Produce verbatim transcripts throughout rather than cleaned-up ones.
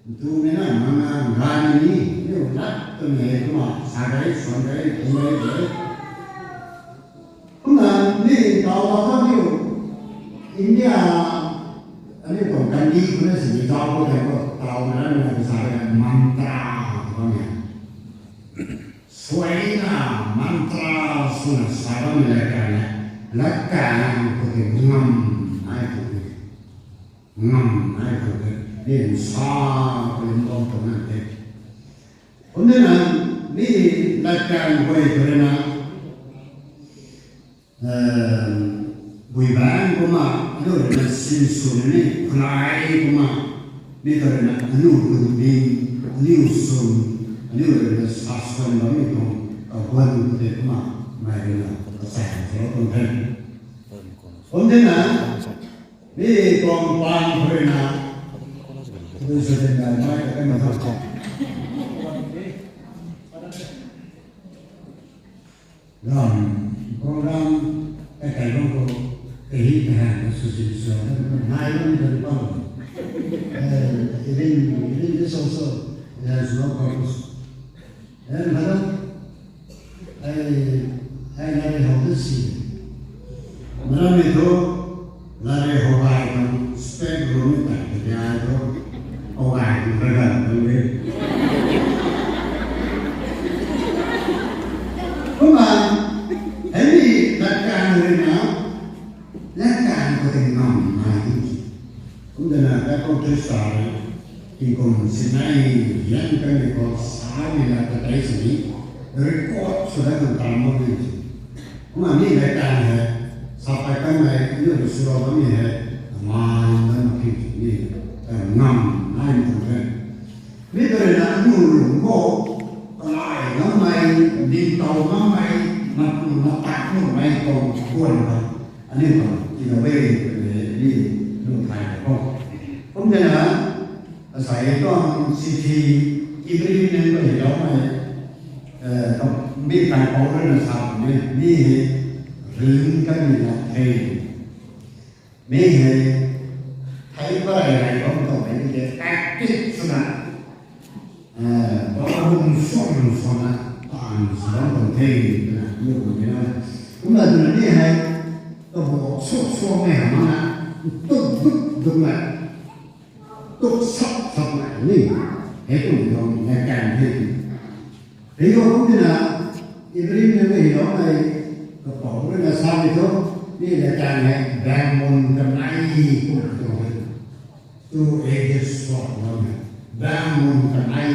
Ntumei na manga gani ni, niu lat twmei kumna sa gay, suan gay, kum gay, gay. Kumna ni tau tau ta niu India, aniu tuang kandi kumna sini tau ko tei ko, tau na ni na sa gay mantra, kumna. Suaina mantra swna sa bammei lat kan e, lat kan khou tei ngam nai khou tei, ngam nai khou tei, ni sa pui bam tuang na tei. Kum dina, ni lat kan guay khou rui na, buibang kumna, aniu rui na sinsw ni, khulai kumna, mi ta rui na, aniu lungning, aniu swn, aniu rui na sa swan bammei tuang, kaguan khou tei kumna, mei rui na, kachang khou tuang the. Kum dina, mi tuang paan khou rui na, tu sw dina, mei ta kan na. Ram, program, kai kai bam khou, kahi kahan na sw sin sw, nai bam ni kan bam. Eh, even, even this also, it has no purpose. Eh, madam, ai, ai lat rui how dat si. Madam ni thu, lat rui how gay tuang step rui ni tan ta dia thu, how gay tuang rui gan tuang e. Kumna, hei ni lat kan rui na, lat kan khou tei ngam nai di. Kum dina, kai kum Khrista rui, tingkum sinei, yan kanmei khou sa ni na ta tei sini, record sw dat kan tam mak ni. Kumna ni lat kan hei, sa pai kanmei, aniu rui sw rau bammei hei, man dan mak ni, ngam nai tuang e. Mi ta rui na aniu lung khou, kalai ngammei, ningtow ngammei, mat, matak ngammei tuang guan khou, aniu khang tina e, twmei ni, nu thay khou. Kum dina, asei tuang chithi, Hebrew nunc khou hyloumei, eh, mi kan Paul rui na sa ni, mi hei, ring kanmei na the. Mi hei, thei parai rai bam tuang mei ni de, tactic swna, eh, bam suan suanna, taanv sw bam tuang the, twna, mi kum ni na. Kumna twna mi hei, kabu suak suakmei hei mana, tuk tuk dukna, tuk sap sapna ni, hei kum tuang lat kan the. Hei khou kum tina, Hebrew nunc hei hyloumei, kapou rui na samei thu, ni lat kan hei, bang mun kanei kum tuang e. Two edges sword lam e. Bang mun kanei.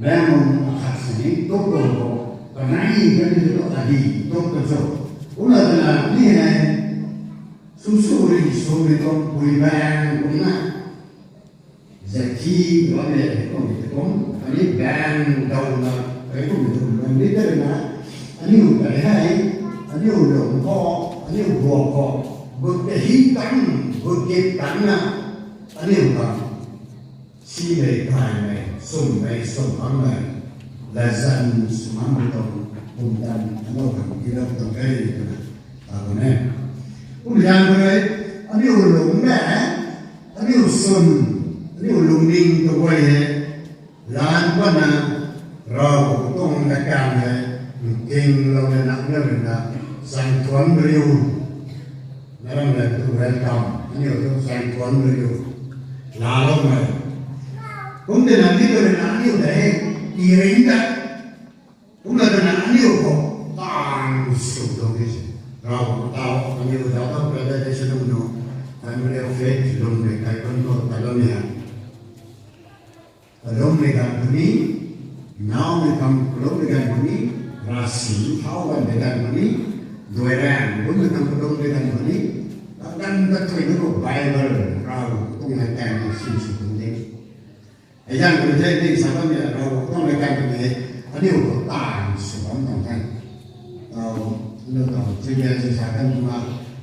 Bang mun akhat sini, tuk kum khou, kanei kanei tu adi, tuk kan cho. Kumna twna, ni hei, sum su ri sw mei tuang pui bang kumna. Zathi, bam le, kum ti kum, khatni bang daw na, khatni kum ti kum, khatni ta rui na, aniu ta rui hei, aniu lung khou, aniu guang khou, gut kahi tan, gut git tan na, aniu ta, simei, kaimei, swmmei, swmangmei, latzan swmangmei tuang, pumtan, aniu khang tilou tuang e, twna, ta bam e. Kum zaeng khou rui, aniu lung le, aniu swn, aniu lungning kaguay hei, lan patna, Ravguangc tuang lat kan hei, nkinglou lana, aniu rui na, saeng thuanc riu, na ram le tu welcome, aniu tu saeng thuanc riu, laaloumei. Kum tina mi tu rui na aniu tei, tiring ta, kumna twna aniu khou, taanv sw tuang e. Ravguangc tau, aniu tau tau presentation nu, Family of Faith, lungmei kai kan khou, kaloumei hei. Kaloumei ganv puni, naumei khang kaloumei ganv puni, ravsic thau ganmei ganv puni, duai raeng, lungmei khang kaloumei ganv puni, kaganv kathuina khou Bible, Ravguangc tuang lat kan hei sinsw tuang e. Hei zaeng khou the ni sa bammei Ravguangc tuang lat kan puni, aniu khou taanv sw bam tuang the. Tau, aniu tuang chimei si sa kan ma,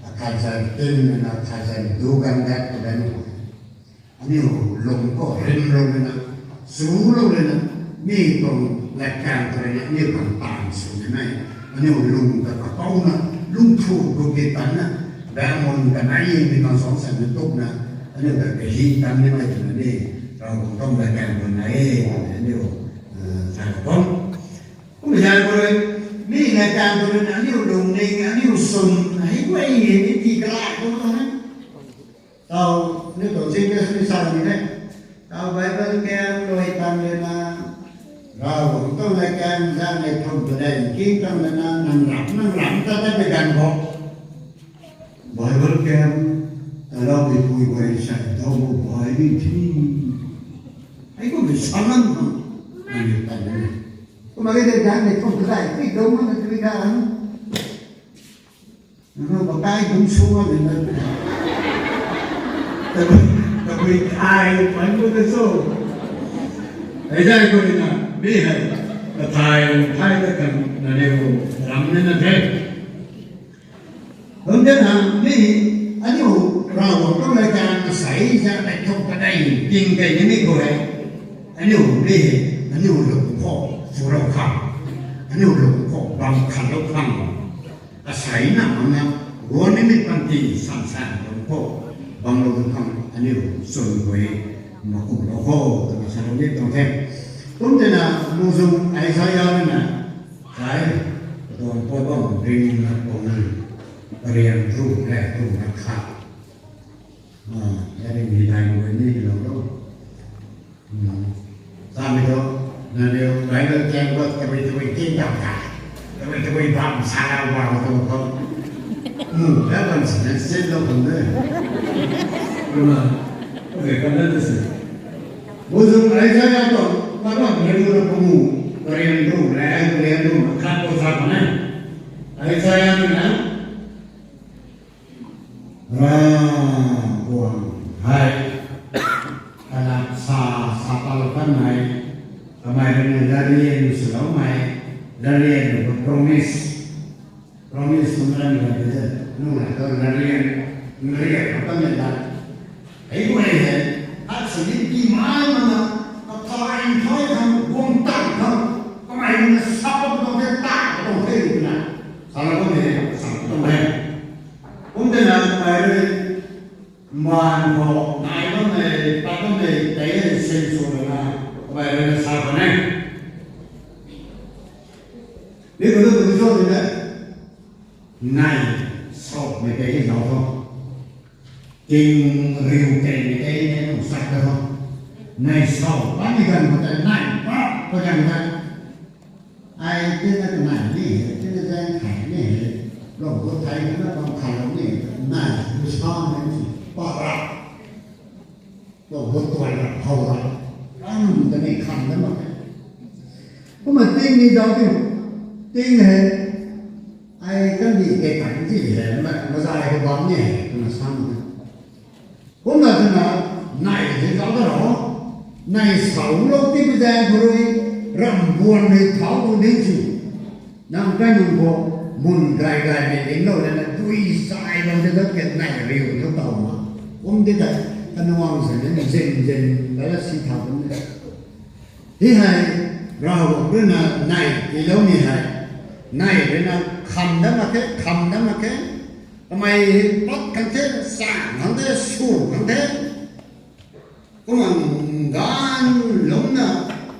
akhat zaeng tin na, akhat zaeng du ganv dat tu ganv. Aniu lung khou rimlou lana, chulou lana, mi tuang lat kan khou rui na, aniu khang taanv sw nimei, aniu lung ta kapouna, lungthu gut git tanna, bang mun kanei mi khang suangc san na tukna, Aniu ta kahi tam nimei twna ni, Ravguangc tuang latkaeng khou nai e twna aniu thay khou, kum zay khou rui, mi latkaeng khou rui na aniu lungning, aniu swn hei guay hei ni ti kalai khou na. Tau, aniu tuang zingna sw sa ni the. Tau Bible camp luai tan rui na, Ravguangc tuang latkaeng zanc nei thum padeih king tang lana nang ram nang ram ta ta pei ganv khou Bible camp taloumei pui guay sa dau bo bai ni thi. Hei kummei sa lam khang nang ni tan na. Kumna ke de zanc nei thum padeih king dau mana tui ka an. Nang bakai dungc sw a ni na. Tabui, tabui thay pan bu ta cho. Hei zay khou rui na, mi hei, kathay, thay ta kan, nangniw ram ni na the. Kum tei na, mi, aniu, Ravguangc tuang latkaeng asei zanc nei thum padeih king kei ni mi khou hei. Aniu, mi hei, aniu lung khou, swlou khang. Aniu lung khou, bam khanlou khang. Asei na makna, guang nimei panty sansan lung khou, bam lou khang aniu swn guay, makumlou kho, twna salou ni tuang the. Kum tei na, muhzwng Isaiah rui na, kai, katuang Poubauhmei ringna tuang, parian ruh le ruhna khat. Yari mi dai guay ni lou lou. Samei thu, nangniw Bible camp khou tabui tabui king tau ta. Tabui tabui bam sa lau bam tu khou. Mu, la bam si na sin lou khang de. Kumna, okay, kan na si. Muhzwng Isaiah tuang, Poubauhmei ringna panguh, parian ruh le, parian ruhna khat khou sa khwan e. Isaiah rui na, Ravguangc hei, kalat sa, sa patlou kanmei, kamei rui na larian swloumei, larian khou promise, promise kum ran ga de, nung la khou larian, larian khou kanmei lat. Hei guay hei, khat sini ti mai mana, kathay nthai khang, guang tan khang, kamei rui na sa pat tuang the, ta tuang the twna, salou kanmei, sa tuang the. Kum tei na kamei rui, mbaanv khou nai bammei, pat bammei, tei hei sin sw lana, kamei rui na sa khwan e. Mi khou tu tw cho tw na, nei sawmei tei hei zauc tho. King riu keymei tei hei nung sak ta tho. Nei saw, patmei ganv khou tei nei pat, pat ganv khou tei. Ai, tina kanei ni hei, tina zaeng thei ni hei, lou khou thei kana bam khalou ni, nai, lu sa nai ni, pa ra. Lou khou tuai ra, how ra. Ram ta ni kham na mak e. Kumna ting ni zauc ti, ting hei, ai kandih kei tan ti hei, ma, mazay khou bam ni hei, kumna sa mak e. Kumna twna, nei hei zauc ta ro, nei sawlou tipui zaeng khou rui, ramh buan rui thau khou ding si. Nang kai nunc khou, mun gay gaymei dinglou lana, dui sailou de dat ke nei riu thu taw ma. Kum ti tei, kanuang sa ni, zin zin, lala si thau kum ni. Hei hei, Ravguangc rui na nei tiiloumei hei, nei rui na kham dat mak khe, kham dat mak khe, kamei pat khang the, sang khang the, sw khang the. Kumna ganv lungcna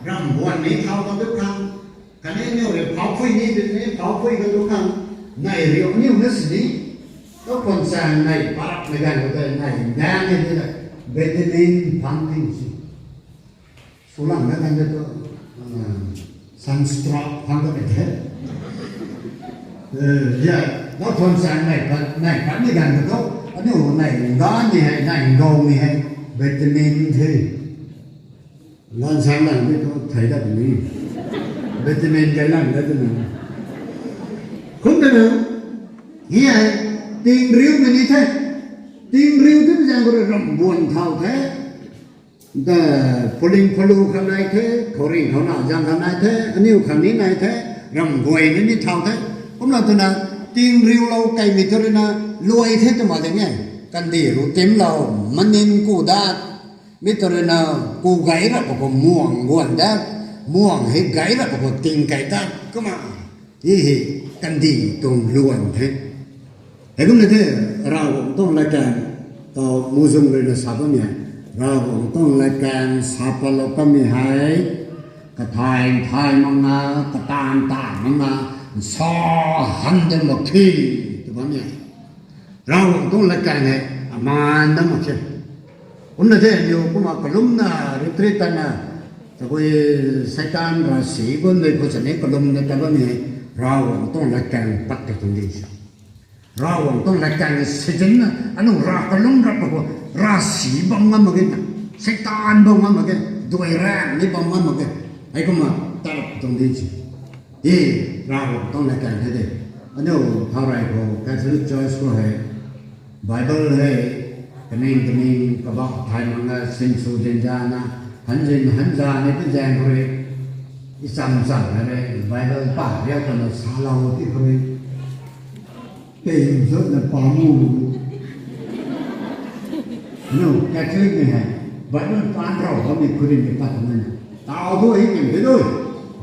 ramh buan ni thau khang tu khang, khatni aniu rui phau phui ni, ni phau phui khang tu khang, nei riu aniu na sini, ta khwan chaeng nei parapmei ganv khou tei nei daeng ni tu tei, vitamin phang ni si. Sulang na kan tu, sunstroke phang ta mei the. Ya, ta khwan chaeng nei pat, nei patmei ganv khou tu, aniu nei ganv ni hei, nei ngou ni hei, vitamin the. Ganv sang lang ni tu thei dat ni. Vitamin kai lang dat ni. Kum ta na, hei, ting riumei ni the. Ting riu tu zaeng khou rui ramh buan thau the. Ta, phuling phalu khang nai the, khouringh khou na zang khang nai the, aniu khang ni nai the, ramh guay ni ni thau the. Kumna twna, ting riulou keymei tu rui na, luai the twmei ding e. Kandih ru timlou, manin ku dat, mi tu rui na, ku gay rap khou muang guan dat, muang hei gay rap khou ting kei dat, kumna, hei hei, kandih tuang luan the. Heikumna the, Ravguangc tuang latkaeng, Muhzwng rui na sa bammei hei, Ravguangc tuang latkaeng sa patlou kamei hei, kathay nthai mak na, kataanv taanv mak na, sa han dat mak khe, tw bammei hei, Ravguangc tuang latkaeng hei amaan dat mak khe. Kumna the aniu kumna kalumna retreat tatna, tabui Seitaan ravsic guangmei khou sini kalumna tat bammei hei, Ravguangc tuang latkaeng pat ta tuang di se. Ravguangc tuang latkaeng sizinna, aniu rav kalum rap khou, ravsic bam ngam mak ge na, Seitaan bam ngam mak ge, duai raeng ni bam ngam mak ge, heikumna tat tuang di se. Hei, Ravguangc tuang latkaeng the de. Aniu thau rey khou Catholic Church khou hei, Bible hei, kaning kaning kabak thay mak na, sinsw zinzana, hanzin hanza ni pi zaeng khou rui, icham cham na rui, Bible pa riak twna salou ti khou rui, kei hym zutna pa mu. Aniu Catholic ni hei, Bible paan rau bammei khou rui ni pat twmei na, taw du hei kan de dui.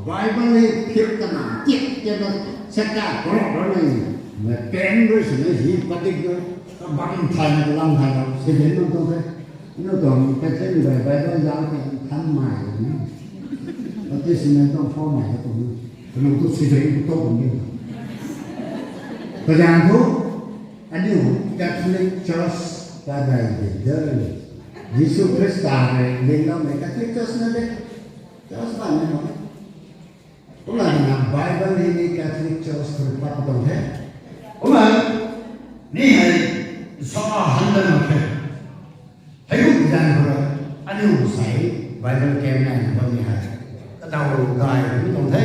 Bible hei phir kana tiak tiak na, saka korok rui ni, na pen rui sini hi padik rui, kabam thay na kalam thay rau, si den nung tuang the. Aniu tuang Catholic ni Bible zauc tei nthanmei ni, Baptist ni tuang phoumei tuang ni, kanu tu si den tu tuang ni. Kazanc thu, aniu Catholic Church ta rey de de, Jisu Khrista rui lingloumei Catholic Church na de, church bam na mak. Kumna na Bible hei ni Catholic Church khou pat tuang the. Kumna, ni hei sa han dat mak khe. Hei kum zaeng khou rui, aniu sei Bible camp nai na bammei hei, kadaw gay mi tuang the.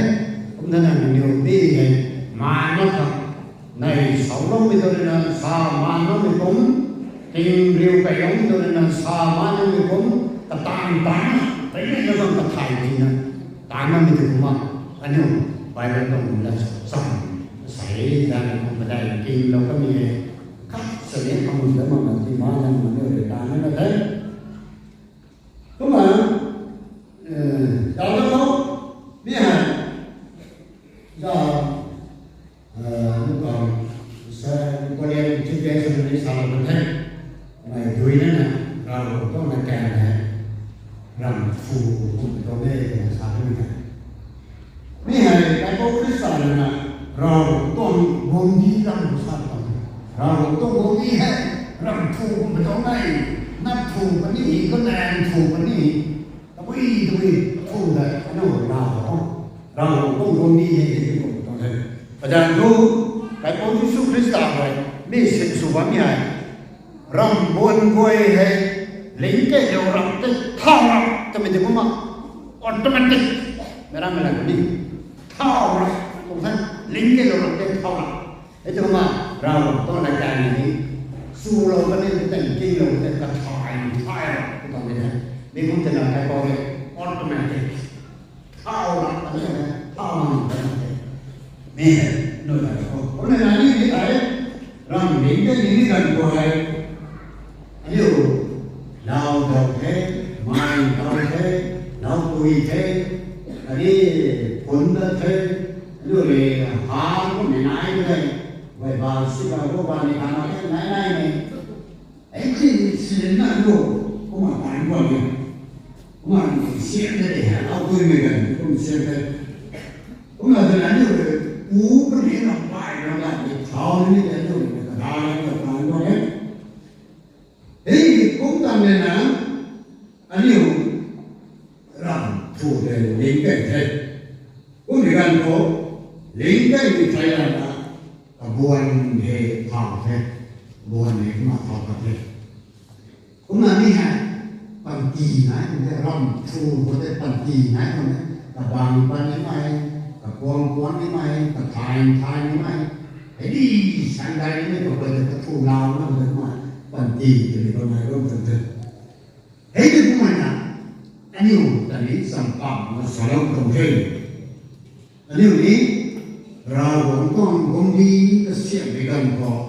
Kumna na aniu mi hei, mai mak khang, nei sauloumei tu rui na sa maan makmei kum, ting riu kailoumei tu rui na sa maan makmei kum, kataanv taanv, rei rei na bam kathay tina, taanv makmei tu kumna, aniu Bible tuang kum lat cham, sei zaeng kum padai kinglou kamei hei, khat sini amun da mak na ti ma na aniu rui taanv na the. Kumna, eh, daw da khou, mi hei, za, eh, nukang, sa, Korean education ni salou kan the. Mei dui na na, Ravguangc tuang latkaeng hei, ram thu kum tuang de, twna sa kan the. Mi hei, Kaipu Khrista rui na, Ravguangc tuang guangcdic lam khou sa tuang. Ravguangc tuang guangcdic hei, ram thu kum tuang de, nap thu puni, kanaeng thu puni, tabui tabui thu de, aniu na khou, Ravguangc tuang guangcdic hei, hei kum tuang de. Kazanc thu, Kaipu Jisu Khrista hei, mi sinsw bammei hei, ram buan guay hei, ling keylou rap tei thau rap twmei ti kumna, automatic, mei rammei lat ni, thau rap, tuang the, ling keylou rap tei thau rap. Hei tu kumna, Ravguangc tuang latkaeng ni, chulou kan ni, tei kinglou tei kathay thay rap, tw tuang ni the. Mi kum twna Kaipu hei, automatic. Thau rap kan ni, thau mang kan ni. Mi hei, nu ta khou. Kumna na ni ni tei, ram ling tei ni ni ganv khou hei, aniu, lau dau the, mai dau the, lau pui the, khatni phun dat the, aniu rui ha kummei nai the, guay ba si ba gu ba ni kha na the, nai nai ni. Ei ti si na lu, kumna tan guang ni. Kumna siam the de, lau puimei ganv kum siam the. Kumna twna aniu rui, u kani ram pai ram lat ni thau ni de aniu rui, kadai ram lat tan guang ni. Hei kum tang le na, aniu ram thu tei ling key the. Kummei ganv khou, ling keymei thei lana, kabuan hei thau the, kabuan hei kumna thau khat the. Kumna ni hei, panty nai khou the, ram thu khou the, panty nai khou the, kabang pan nimei, kakuang kuang nimei, kathay thay nimei, hei di sandai nimei khou the, kathu lau na khou the, kumna panty twmei khou nai ram tang the. Hei di kumna na, aniu ta ni champam na salou tuang the. Aniu ni, Ravguangc tuang guangcdic kasiamhmei ganv khou,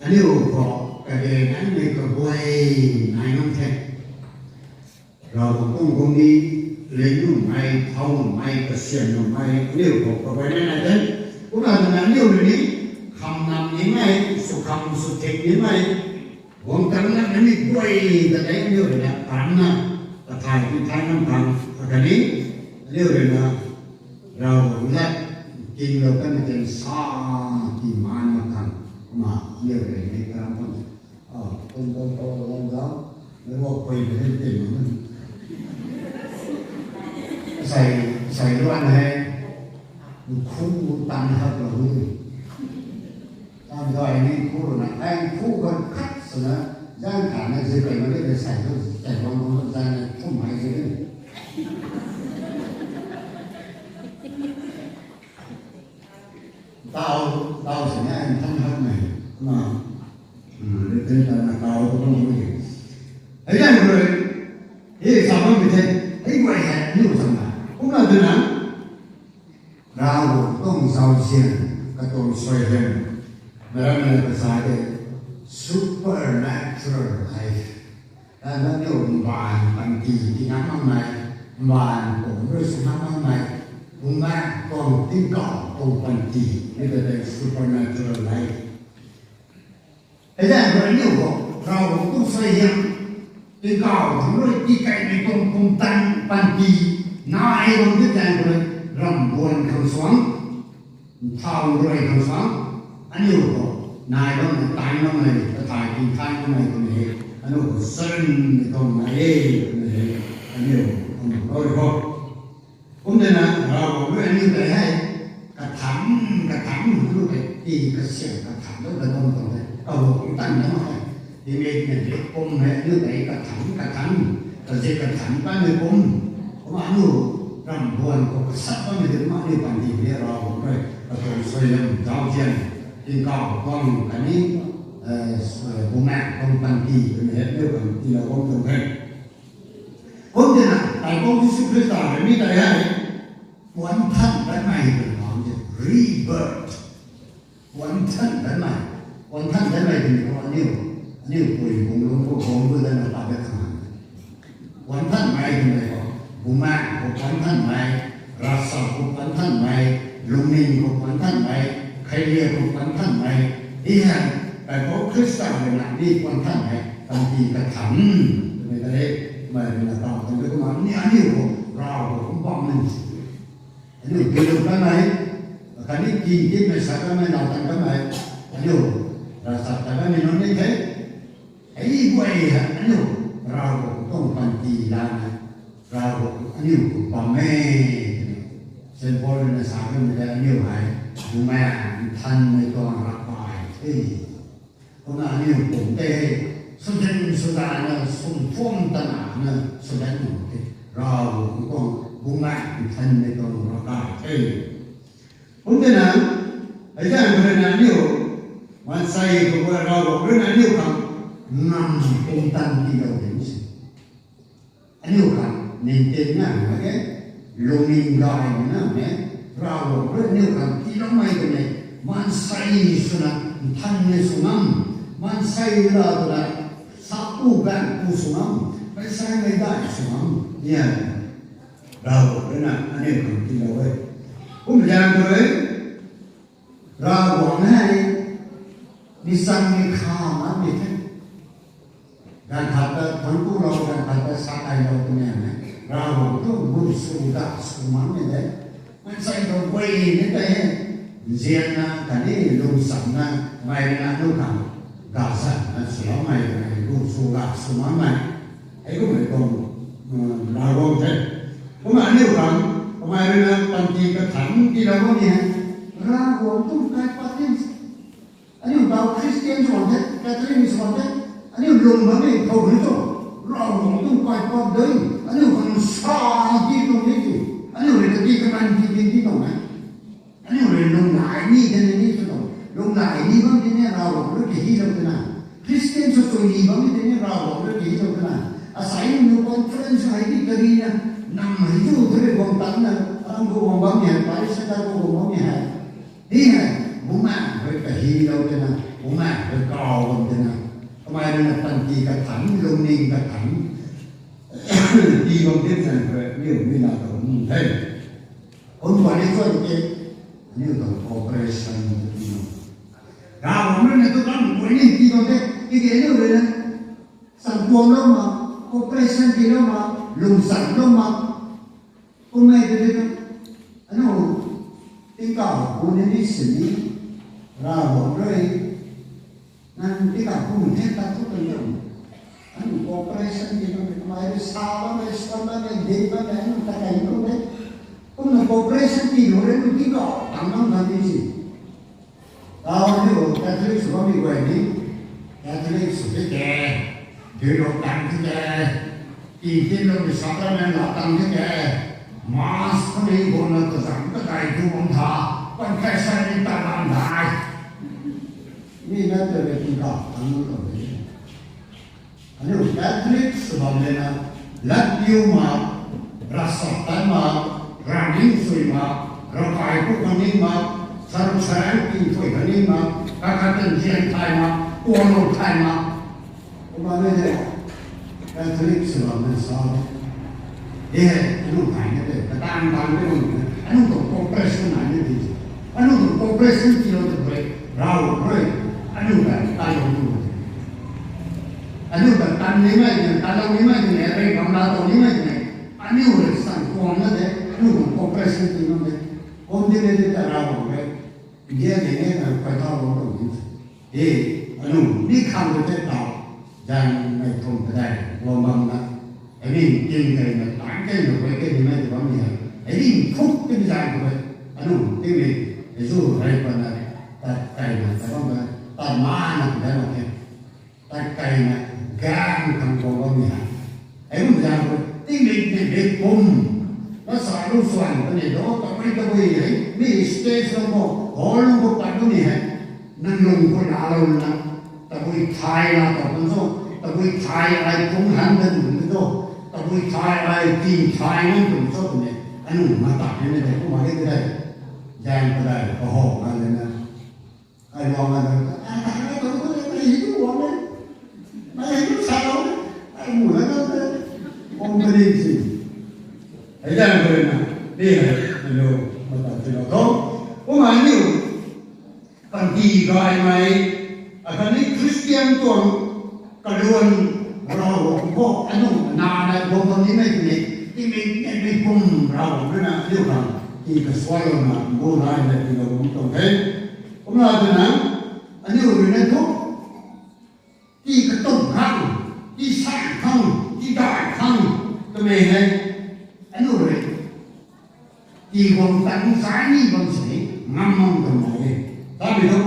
aniu khou kage naimei kaguay nai ngam the. Ravguangc tuang guangcdic ling nuhmei, thau nuhmei, kasiamh nuhmei, aniu khou kaguay nai nai the. Kumna twna aniu rui ni, kham nam nimei, sw kham sw thik nimei, Guang tangna nani guay ta tei aniu rui na, tangna, kathay ti thay nam khang, akhatni, aniu rui na, Ravguangc lat, kinglou kan ten sa, ti maan mak khang, kumna, aniu rui na, karam khang, a, kum kum kum kum kum, na ruak pui na rin tin mak na. Sai, sai luan hei, khu tan hak lou ni. Tan gay ni khu rui na, ai khu kan khat swna, zan khat na zip kai ma ni, sai lu, sai luan lu, zan na thum hai zip ni. Tau, tau swna, ai tan hak mei, kumna, mm, rin tin tan na tau tu kumna ni. Hei zan rui, hei sa bam mi the, hei guay hei, niu sam na. Kumna twna, Ravguangc tuang zauzian, katuang suaihiam, meic rammei na kasa de, supernatural life. Nangniu mbaanv panty ti ngam makmei, mbaanv pumc rui sw ngam makmei, Bumaengh tuang tingkauh tuang panty, mi ta tei supernatural life. Hei zan rui aniu khou, Ravguangc tuang suaihiam, tingkauh tuang rui tikeimei tuang pumtan panty, nai bam di zaeng rui, ramh buan khang suang, nthau rui khang suang, aniu khou, nai bammei, tan bammei, kathay tingthan bammei twmei hei, aniu khou charynmei tuang nai e, twmei hei, aniu, aniu rui khou. Kum twna Ravguangc rui aniu tei hei, kathanc, kathanc, aniu tei ti kasiam kathanc lou ta bam tuang the. Ravguangc tan na mak khe. Timei ni kum hei aniu tei kathanc, kathanc, kazip kathanc kanmei kum. Kumna aniu ramh buan khou kasat bammei tei kumna aniu panty ni Ravguangc rui, katuang suaihiam, zauzian, tingkauh tuang khatni, eh, Bumaengh tuang panty twmei hei aniu panty lou bam tuang the. Kum twna, Kaipouc Jisu Khrista rui mi tei hei, puanc than kanmei twna lau e, rebirth. Puanc than kanmei, puanc than kanmei twmei khou aniu, aniu pui bung lung khou bung bu dana pat dat khang. Puanc thanmei twmei khou, Bumaengh khou puanc thanmei, ravchap khou puanc thanmei, lungning khou puanc thanmei, kheiliak khou puanc thanmei, hei hei, Kaipouc Khrista rui na mi puanc thanmei, panty kathanc, twmei ta e, mei rui na taw kan de kumna, ni aniu khou, Rav khou kum bam ni. Aniu bilum kanmei, khatni king titmei sa kanmei, lau tan kanmei, aniu, ravchap ta kanmei nunc ni the. Hei guay hei aniu, Ravguangc tuang panty lana, Ravguangc aniu khou bam e. Saint Paul rui na sa kanmei tei aniu hei, Bumaengh Nthanmei tuang ravkai the. Kumna aniu pumc tei hei, sumzin sudana, sumpuam tana na, sumzin nuh the. Ravguangc tuang, Bumaengh Nthanmei tuang ravkai the. Kum twna, hei zan rui na aniu, maansei khou Ravguangc rui na aniu khang, ngam pumtan tiilou de si. Aniu khang maintain na mak ge, lungning gaymei na mak ge, Ravguangc rui aniu khang tiiloumei twmei, maansei swna nthanmei sw ngam, maansei la twna, sapu ganv pu sw ngam, meic saimei dai sw ngam, ni e. Ravguangc rui na aniu khang tiilou e. Kum zaeng rui, Ravguangc hei, mi chang mi kha makmei the. Ganv khat ta thuanc kulou, ganv khat ta sa kailou twmei hei, Ravguangc tu gu sw ga sw makmei de. Maansei khou guay ni tei hei, nzianna khatni lungchamna, mei rui na aniu khang, gazanna swloumei twmei, gu sw ga sw makmei. Hei kummei tuang, mm, Ravguangc the. Kumna aniu khang, kamei rui na panty kathanc tiilou bammei hei, Ravguangc tuang kaipat the. Aniu tau Christian sw bam the, Catholic sw bam the, aniu lung bammei thow ni tu, Ravguangc tuang kaipat de, aniu khang sa ti tuang ni ti, aniu rui na ti kaman ti ti ti tuang e. Aniu rui lunghlaic ni tei ni sw tuang, lunghlaic ni bam tei ni Ravguangc rui kahilou twna, Christian sw tuang ni bam tei ni Ravguangc rui kahilou twna, asei nunc conference hei di karina, nam hei zu tu rui guang tan na, aram khou guang bammei hei, parish centre khou guang bammei hei. Hei hei, Bumaengh rui kahilou twna, Bumaengh rui kaw bam twna, kamei rui na panty kathanc, lungning kathanc, tii bam tei zaeng rui, aniu mi na tuang the. Kum puni khwan ke, aniu tuang cooperation ti no. Ravguangc rui na tu kan guay ni tii bam the, tiki aniu rui na, Kuanglou ma, cooperation tiilou ma, lungchanlou ma, kummei tei tei, anu, tingkauh hu ni ni sini, Ravguangc rui, nang tingkauh hu the ta thu kan lo. Anu cooperation tiilou mei, kamei rui sa bammei, suan bammei, ding bammei, anu ta kai lou mei. Kumna cooperation tiilou rui nu tingkauh tang nang kan ni si. Tau ni o Catholic sw bammei guay ni, Catholic sw the ke, duilou tang the ke, tingtinloumei sacrament la tang the ke, Mass khou ni guangna kazanc kakai tu bam tha, confession ni ta bam dai. Mi na tei rui tingkauh tang nang kan ni. Aniu Catholic sw bam lena, latpiu ma, ravsap tan ma, ravning sui ma, ravkai ku khang ning ma, saruk sarang tingthuy khang ning ma, kakhat tan zian thay ma, kuanglou thay ma, kumna ni de, Catholic sw bam na sa de. E, anu thay na de, katan tan de, anu tuang cooperation nai na di. Anu tuang cooperation tiilou tei, Rav rui, anu ta tailou nu. Aniu ta tan nimei tei, tanlou nimei tei, rey bam la tuang nimei tei, aniu rui san kuang na de, aniu tuang cooperation tiilou de. Kum ti ni de ta Ravguangc rui, India ni ni ta kai thaulou tuang ni. E, anu ni khang rui tei tau, zanmei thum padei, guang bam na, hei ni king kei na, tan kei na, guay kei nimei tei bam ni hei, hei ni thuk tei ni zan khou rui, anu tingmei, hei zu rey pat na, tat kei na, tat bam na, tat ma na, tat ma khe. Tat kei na, gang khang guang bam ni hei. Hei kum zan khou, tingmei tei mei pum, na sa lu suan puni do, tabui tabui hei, mi stage lou khou, hall lou khou pat puni hei. Nang lung khou laalou na, tabui thay la tau kan cho, tabui thay ai phung han dan dun cho, tabui thay ai ting thay nang dun cho twmei, anu ma tat ni na de, kumna ni de. Zan padei, kahaw na le na. Ai luang na de, ai ta na tu tu, ai hi tu guang le, ai hi tu sa lou, ai mu na na de, company si. Hei zan khou na, ni hei, anu, ma tat ti lou tho. Kumna aniu, panty gaymei, akhatni Christian tuang kaluan Ravguangc khou aniu nana guang bam nimei tei, tingmei, tingmei pum Ravguangc rui na aniu khang tii kasuailouna, bu nai na tiilou bam tuang the. Kumna twna, aniu rui na thu, tii katum khang, tii san khang, tii dai khang, twmei hei, aniu rui tii guang tan sai ni bam sini, ngam mang tuang nai e. Tamei thu,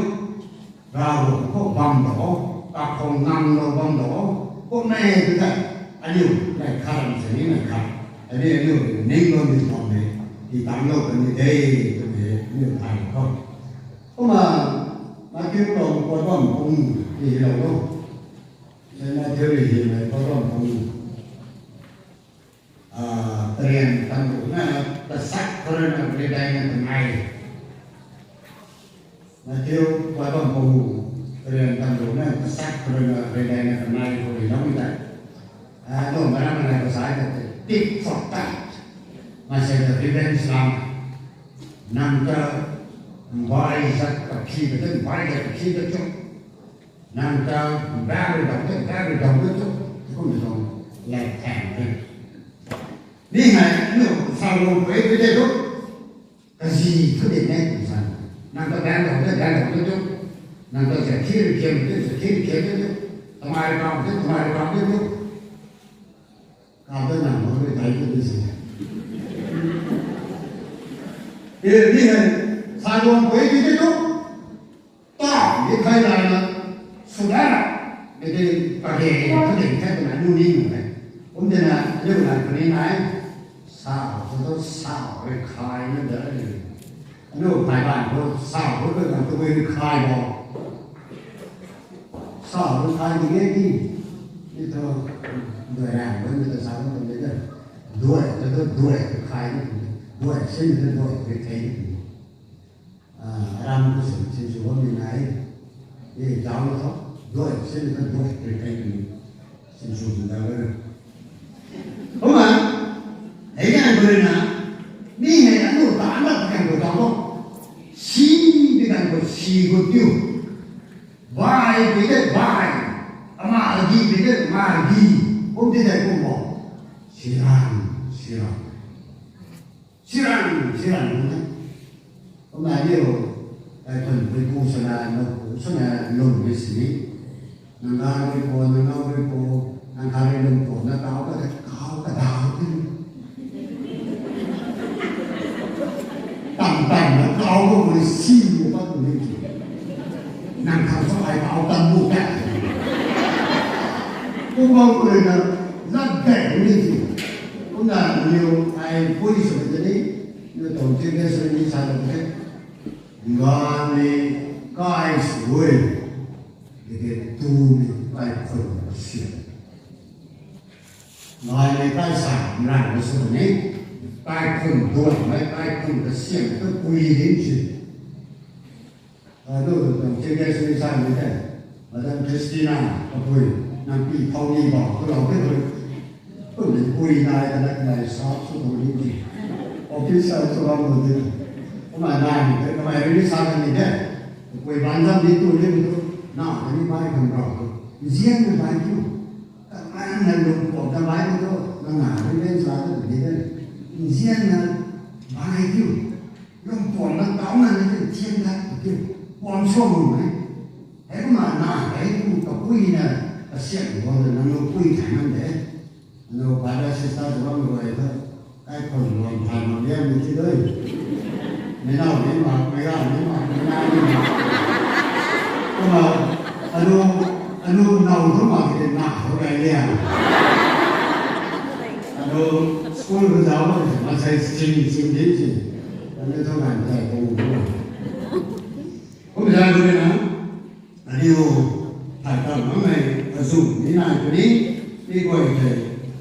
Ravguangc khou bam dou, kakhou nganglou bam dou, kummei tu tei, aniu, nai khat ram sini nai khat, aniu, aniu, ning lou ni tuang ni, tii tanglou kan ni de, twmei, aniu thay khou. Kumna, Matthew tuang puat bam pung, ti hilou lo. Matthew rui hymei puat bam pung. Tarian tan ruhna, tasak khou rui na, rui daina tanei. Matthew puat bam pung. Tarian tan ruhna, tasak khou rui na, rui daina tanei khou rui lou mi tei. Anu, mana mana kasa ta tei, tit for tat. Masei ta revenge lam. Nang ta, bai zat kaphi ta tei, bai zat kaphi ta cho. Nang ta, bang rui dau tei, bang rui dau ta cho. Kum tuang, lai thang tei. Ni hei, anu, sa lung pui pui tei tu. Kazi thu de ne kum san. Nang ta bang dau tei, bang dau ta cho. Nang ta zat thi rui kiam tei, zat thi rui kiam ta cho. Tamei rui kam tei, tamei rui kam tei cho. Kap ta nang mo rui tai tu di si. E, ni hei, sa lung pui pui tei tu. Ta, ni khai lai na, sw da, ni tei, kage, kage khai twna nu ni nu e. Kum twna, aniu na kani nai, sa, sa tu sa, rui khai na da ni. Aniu khai ban khou, sa, rui khai ban khou, rui khai bo. Sa, rui khai ni ge ni. Ni tu, duai ram, rui ni tu sa, rui ni tu, duai, tu tu, duai, rui khai ni, duai, sin tu, duai, rui khai ni. Aram khou sin, sinsw bammei nai. E, zauc na tho, duai, sin na duai, rui kai ni. Sinsw sin zauc na. Kumna, hei ganv khou rui na, mi hei anu ta na ganv khou zauc tho. Si, mi ganv khou si khou tiu. Bai, bai de, bai. Ama gi, bai de, ama gi. Siran, siran. Siran, siran na. Kumna niu, ai khun pui pu sana, no pu sana lung ni sini. Nang ga rui pu, nang nau rui pu, nang kha rui lung pu, na kau ka, kau ka dau ti. Tang tang na kau ka mui si mu pa tu ni ti. Nang kha sa ai kau tan bu ta. Pu bang rui na, lat dai ni ti. Kumna niu ai pui sw ta ni, niu tong ti ke sw ni sa ta ke. Ngai ni kai sui. Dike tu ni kai khun ka siam. Ngai ni kai sa nang na sw ni. Kai khun duan mai kai khun ka siam tu pui din si. Adu tong ti ke sw ni sa ni te. Madam Christina, kapui, nang pi phau ni bam, tu lau te tu. Kum ni pui nai ta na kamei sa sw tu ni ti. Office sa sw bam tu ti. Kamei nai ni te, kamei rui ni sa ta ni te. Pui ban zam ni tu ni tu. Na, ta ni bai kan rau tu. Nzian na bai tu. Kamei na lung pom ta bai tu. Na na ni ben sa ta ni te. Nzian na bai tu. Lung pom na kau na ni te nzian ta tu. Pom sw mu mai. Hei kumna na, hei kum kapui na, kasiam bam na, nang lung pui thai nang de. Nang brother sister tu bam rui ta. Kai khun luan phan mak liam ni ti dui. Mei nau ni mak, mei gau ni mak, mei nau ni mak. Kumna, anu, anu nau tu mak ti na, tu gai liam. Anu school tu zau mak ti, maansei ching, ching di ti. Anu tu ngan tai pu tu. Kum zai tu na, aniu, thai tau makmei, azum ni nai puni, mi guay tei,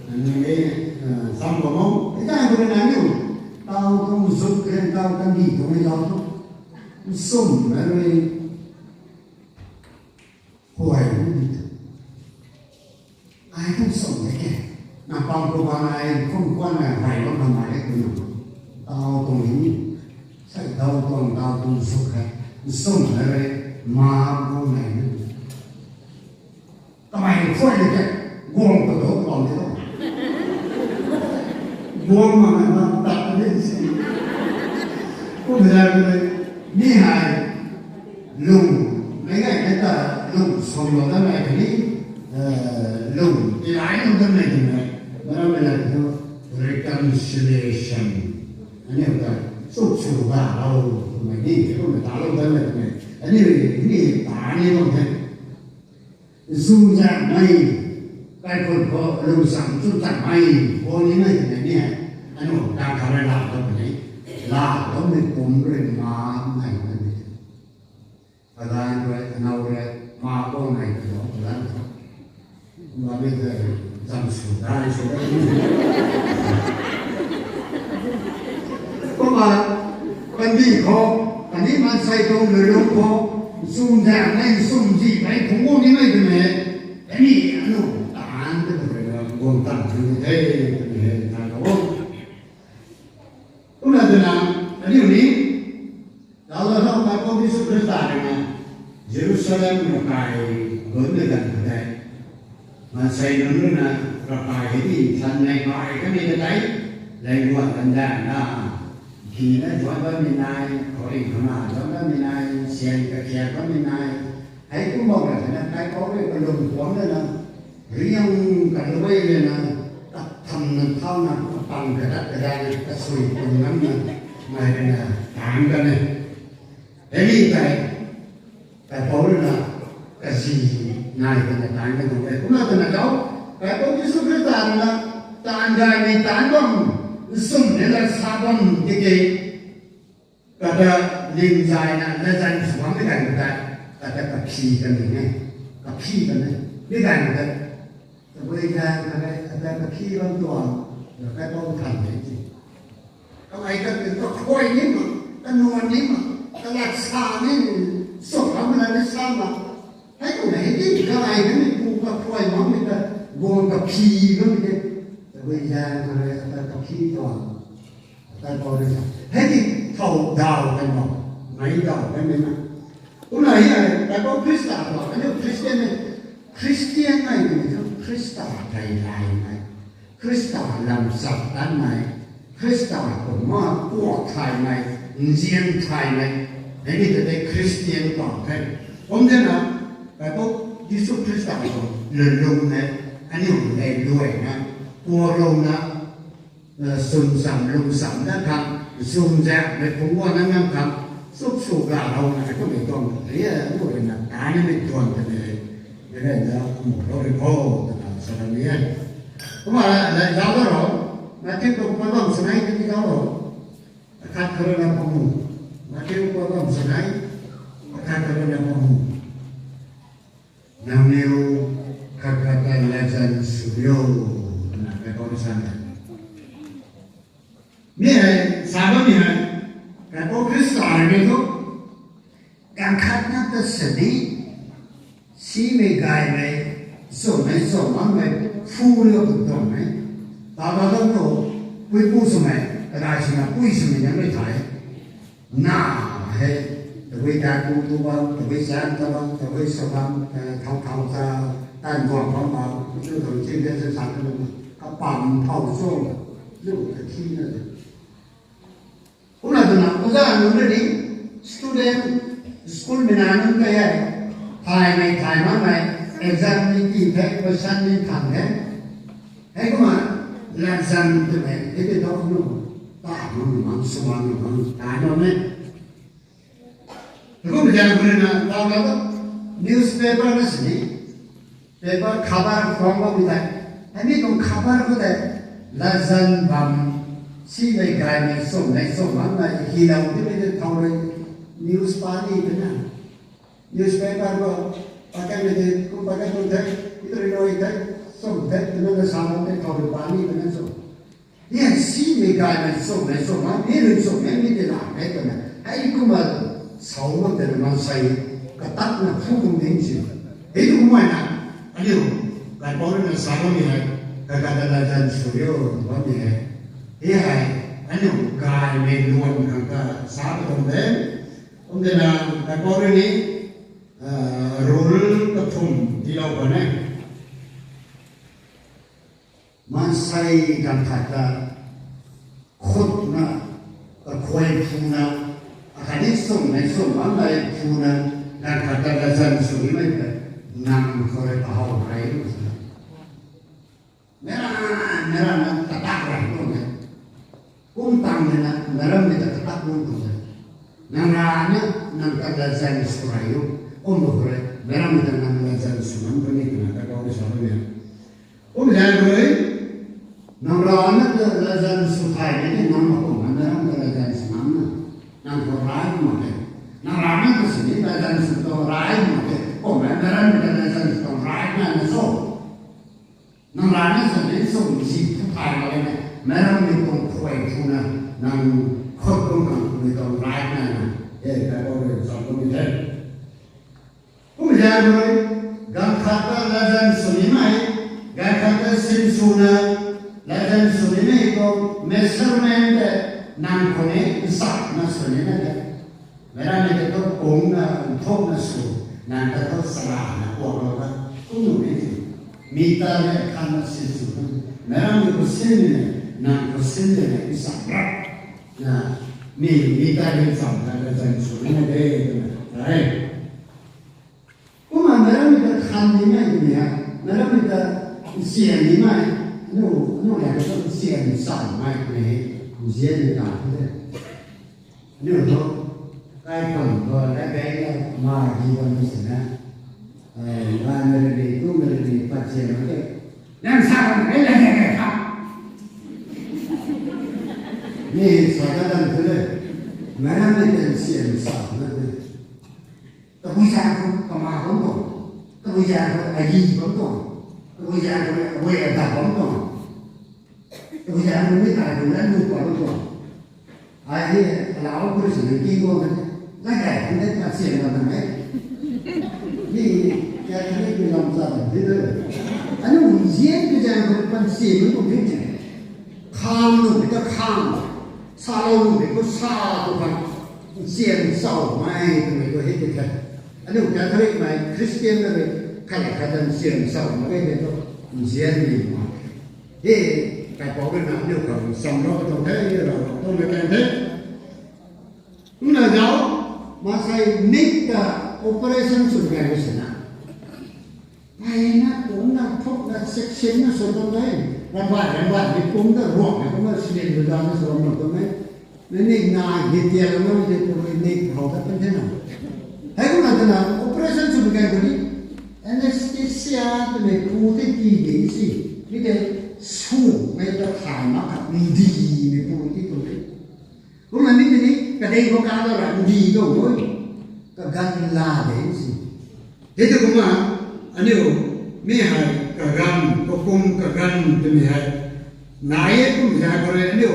aniu e, eh, sam bam o, mi zai tu na aniu, tau tuang zuk khe, tau kandih tuang e tau tu, nsum na rui, huay ni tu. Ai kum sum de ke. Na pang pu bang ai kum kuan ai huay bam na mai de kum na. Tau tuang ni. Sai tau tuang, tau tuang suk hai. Sum de re. Ma pu nai ni. Kamei ni khuay de ke. Guang pu do, guang de do. Guang ma na ma ta ni si. Kum de re. Ni hai. Lung, mei ngai mei ta lung sumlou dat mei kani, eh, lung tilai lou dat mei twmei, mara mei la tu reconciliation. Aniu ta suk suk ba lou twmei ni, kumna ta lou dat mei twmei. Aniu ni ta ni lou the. Zumzaeng mei, kaikhun khou lungsam chumzaeng mei, khou ni mei twmei ni hei. Aniu ta kha rui la dat mei, la dat mei kum rui ma mei mei. Kadan rui, anau rui, ma bang nai ti lou, kadan rui. Kumna mi tei, zam sw dai sw dai. Kumna, kandih khou, kandih maansei tuang lui lung khou, nsum zaeng mei, nsum zih mei, phungc guang ni mei twmei, kandih anu, taanc tei rui na, guang tan tw ni the, twmei hei, nai lou. Kumna twna, aniu ni, Zauclou tho, Kaipouc Jisu Khrista rui na, Jerusalem ravkai gunmei ganv khou tei, maansei nunc rui na, ravkai hei ti nthanmei kai kamei ta tei, lengguan ganv dan na, kina duan bammei nai, khouringh khou na duan bammei nai, syan kakhiak bammei nai, hei kum bam ra twna Kaipouc rui kalung puangc rui na, riang kalui rui na, katham na thau na, kapang kadat kadai na, kasui pung ngam na, mei rui na, taanc kan e. Hei ni tei, Kaipouc rui na, kazi nai twna taanc kan tuang e. Kumna twna zauc, Kaipouc Jisu Khrista rui na, taanv gaymei taanc bam, nsum ni la sa bam tiki, kata ling zayna latzan sw bam ni ganv khou tei, kata kaphi kan ni e, kaphi kan e, mi ganv khou tei, tabui zaeng kha tei, kata kaphi bam tuang, Kaipouc than de ti. Kamei kata kakhuay ni ma, kanuan ni ma, kalat sa ni, sw bam na ni sa ma, hei kumna hei ti, kamei kaniw pu kakhuay makmei ta, guang kaphi bammei tei, tabui zaeng kha tei, kata kaphi tuang. Kaipouc rui sa. Hei ti thow daw kan bam. Mei daw kan mei na. Kumna hei, Kaipouc Khrista tuang, aniu Christian e. Christian mei twmei thu Khrista tei laymei. Khrista lam chak tanmei, Khrista kumna kuak thaymei, nzian thaymei, hei ni ta tei Khristian tuang the. Kum dena, Bible Jisu Khrista tuang lulung hei, aniu hei luaina, kuaklouna, swn cham lung cham dat khang, nzwmzaekmei phungc guangna ngam khang, chuk sw galouna hei kummei tuang ta tei, luaina tanimei tuang ta tei, meic guayna kumlou rui kho, twna sa kan ni e. Kumna, zauc da ro, Matthew tuang pabam sanei tei zauc ro, akhat kharuna pangu, Matthew pabam sanei, akhat kharuna pangu. Nangniw khat khat ta latzan sw rio, twna Bible rui sa e. Mi hei, sa bammei hei, Kaipu Khrista rui ni thu, ganv khat na ta sini, simei gaymei, nchumhmei nchumh makmei, phu rio tu tuangmei, ta ta ta tu, puipu swmei, kadai swna pui swmei nang rui thei, na hei, tabui ta pu tu bam, tabui chan ta bam, tabui sa bam, thau thau ta, tan guang bam bam, tu tu chin de sa sa ta bam, kapam thau cho, lu ta thi na de. Kumna twna oja nunc rui ni, student, school mei na nunc tei hei, thaymei thay makmei, exam ni ti the, question ni than the. Heikumna, latzan twmei, hei tei thu nu, ta nu mang, sw mang nu mang, ta nu me. Kum zaeng khou rui na, ta ta ta, newspaper na sini, paper khabar khwang bammei tei, hei mi tuang khabar khou tei, latzan bam, simei gaymei, nchumhmei nchumh makmei, hilou timei tei thau rui, news pa ni twna, newspaper khou, pakan mei tei, kum pakan tu the, itri noi the, nchumh the, twna na sa bam tei thau rui pa ni twna cho. Ni hei simei gaymei nchumhmei nchumh mak, mi rui nchumhmei mi tei la e twna, hei kumna, sau mak tei na maansei, katakna phu kum ding si. Hei tu kumna na, aniu, Kaipu rui na sa bammei hei, khat khat ta latzan sw rio, bammei hei. Hei hei, aniu gaymei luan khang ta sa pa tuang de. Kum dena, Kaipu rui ni, rule kathumh tiilou khwan e. Maansei ganv khat ta, khutna, kakhuay phuna, akhatni nchumhmei nchumh makmei phuna, ganv khat ta latzan sw nimei tei, nang khou rui kahaw rey na sa. Meic ra, meic ra na katak rey tuang e. Kum tang de na, meic rammei ta katak lung tuang e. Nang rana, nang ta latzan sw rey o. Kum khou rui, meic rammei ta nang latzan sw ngam puni twna Kaipu rui sa bammei. Kum zaeng khou rui, nang rana ta latzan sw thaymei ni nang ma kumna meic ram ta latzan sw ngam na. Nang khou rey mak e. Nang rana ta sini latzan sw tuang rey mak e. Kumna meic rammei ta latzan sw tuang rey na na cho. Nang rana sini nchumh si phu thay mak e na. Meic rammei tuang khuay phuna, nang khut kum khang mei tuang rey na na. E, Kaipu rui sa bammei the. Kum zaeng rui, ganv khat ta latzan sw nimei, ganv khat ta sinswna, latzan sw nimei tuang measurement tei, nang khou ni nsakna sw nina de. Meic rammei ta thu kungna, nthukna sw, nang ta thu sarana kuaklou ta, kum nuh ni ti. Mi ta le khanna sinsw na, meic rammei khou sin ni, nang khou sin ni, nsak rap na, mi, mi ta le cham ta latzan sw nina de, twna, e. Kumna meic rammei ta khan nimei twmei hei, meic rammei ta nsian nimei, aniu, aniu hei khou nsian nsamei twmei hei, nzian ni ta the. Aniu thu, kaikhwang khou, latgay na, ma hi bam ni sina, e, gayna rui ni, tumei rui ni, pat sian mak e. Nang sa bam e, latgay kha. Ni sa ta dan thu le, meic rammei ta nsian nsamei na the. Tabui zaeng khou kama bam tuang, tabui zaeng khou ayi bam tuang, tabui zaeng khou aguay adap bam tuang, tabui zaeng khou mi kai khou lat nu pa bam tuang. Ai ni, alau khou rui sini ki tuang na, latgay khou ni ta sian bam na e. Ni, Catholic ni lam sa bam di de. Aniu nzian tabui zaeng khou pan sian bam tuang di. Khang nu ta khang, salou nu khou sa tu khang, nsian nsamei twmei tu hei ti the. Aniu Catholic mei, Christian mei, khat khat ta nsian nsamei tei thu, nzian ni mak khe. He, kaipouc rui na aniu khang samlou tuang the, aniu Ravguangc tuang mei kan the. Kumna zauc, maansei mik ta operation sw gay sina. Ai na, kum na, thuk na, section na sw tuang the. Rambai, rambai, ni kum ta ruang na, kum na, silian na, dan na sw tuang the. Nai nik na, git tian na, nai nik tu, nai nik hou ta pan the na. Hei kumna twna, operation sw gay kuni. Anesthesia twmei pu tei tii di si. Mi tei sw mei ta thay mak kha, ndimei pu tei tu de. Kumna mi tei ni, kadei khou ka ta ra, ndi tu oi. Kaganv la de si. Hei tei kumna, aniu, mi hei, kaganv, kakum kaganv twmei hei. Nai e kum zay khou rui aniu.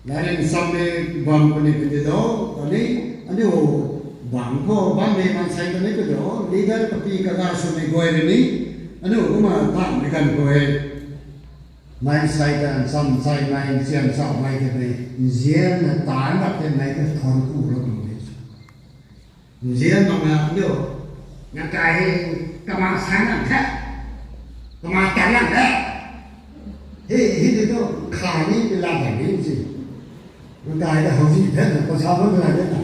Lairik sammei bam puni puni do, kani, aniu bang khou, bammei maansei kani kani do, leader kapi kaga swmei guay rui ni, aniu kumna tanmei ganv khou hei. Maansei ta ncham nchaimei, nzian nchaumei tei mei, nzianna taanc rap tei mei ta thuan ku lou tu de. Nzian mak na aniu, na kai hei, kama sang lang the, kama tan lang the. Hei, hei tei tu, kha ni, ti la bam ni si. Nang kai ta hou zi the, na, pa sa bam la de na.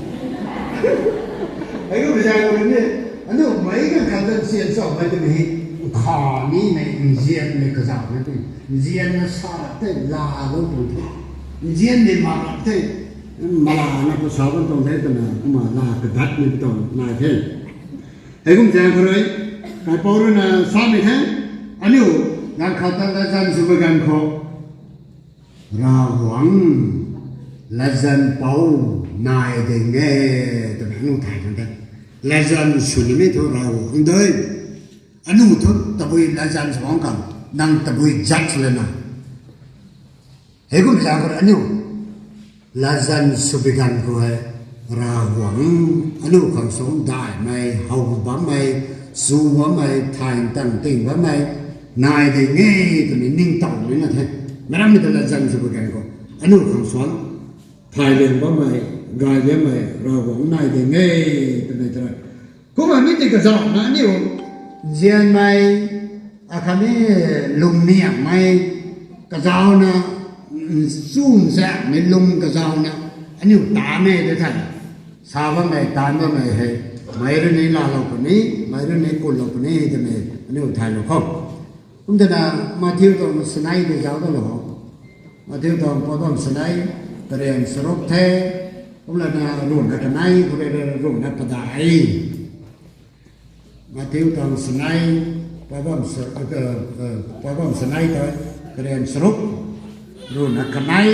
Hei kumna zay khou rui ni, aniu meic ganv khat ta nzian nchaumei tei mei, kha nimei, nzianmei kazauh na tei, nzianna sa tei laalou tuang the. Nzianmei mak rap tei, malana pa sa bam tuang the twna, kumna la kadatmei tuang nai the. Hei kum zaeng khou rui, kaipouc rui na samei the, aniu, ganv khat ta latzan sw ba ganv khou, Ravguangc, latzan pou nai ding e, twna aniu thay kan the. Latzan sw nimei thu Ravguangc de. Aniu thu tabui latzan sw bam khang, nang tabui judge lana. Hei kum zaeng khou rui aniu, latzan sw bi ganv khou hei, Ravguangc, aniu khang suang daihmei, how bammei, chu bammei, thay tang ting bammei, nai ding e, twmei ningtowmei na the. Meic rammei ta latzan sw bi ganv khou, aniu khang suang, thay liang bammei, gay liangmei, Ravguangc nai ding e, twmei ta ra. Kumna mi tei kazauhna aniu, nzianmei, akhatni lungniangmei, kazauhna, nchumzaekmei lung kazauhna, aniu tanmei de the. Sa bammei, taanv bammei hei, meic rui ni laalou puni, meic rui ni kunlou puni, twmei aniu thaylou khou. Kum twna Matthew tuang sanei tei zauc talou. Matthew tuang pou bam sanei, karian charuk the, kum lana ruhna kanei, khou rui ruhna padeih. Matthew tuang sanei, pou bam sa-, e, e, pou bam sanei ta, karian charuk, ruhna kanei,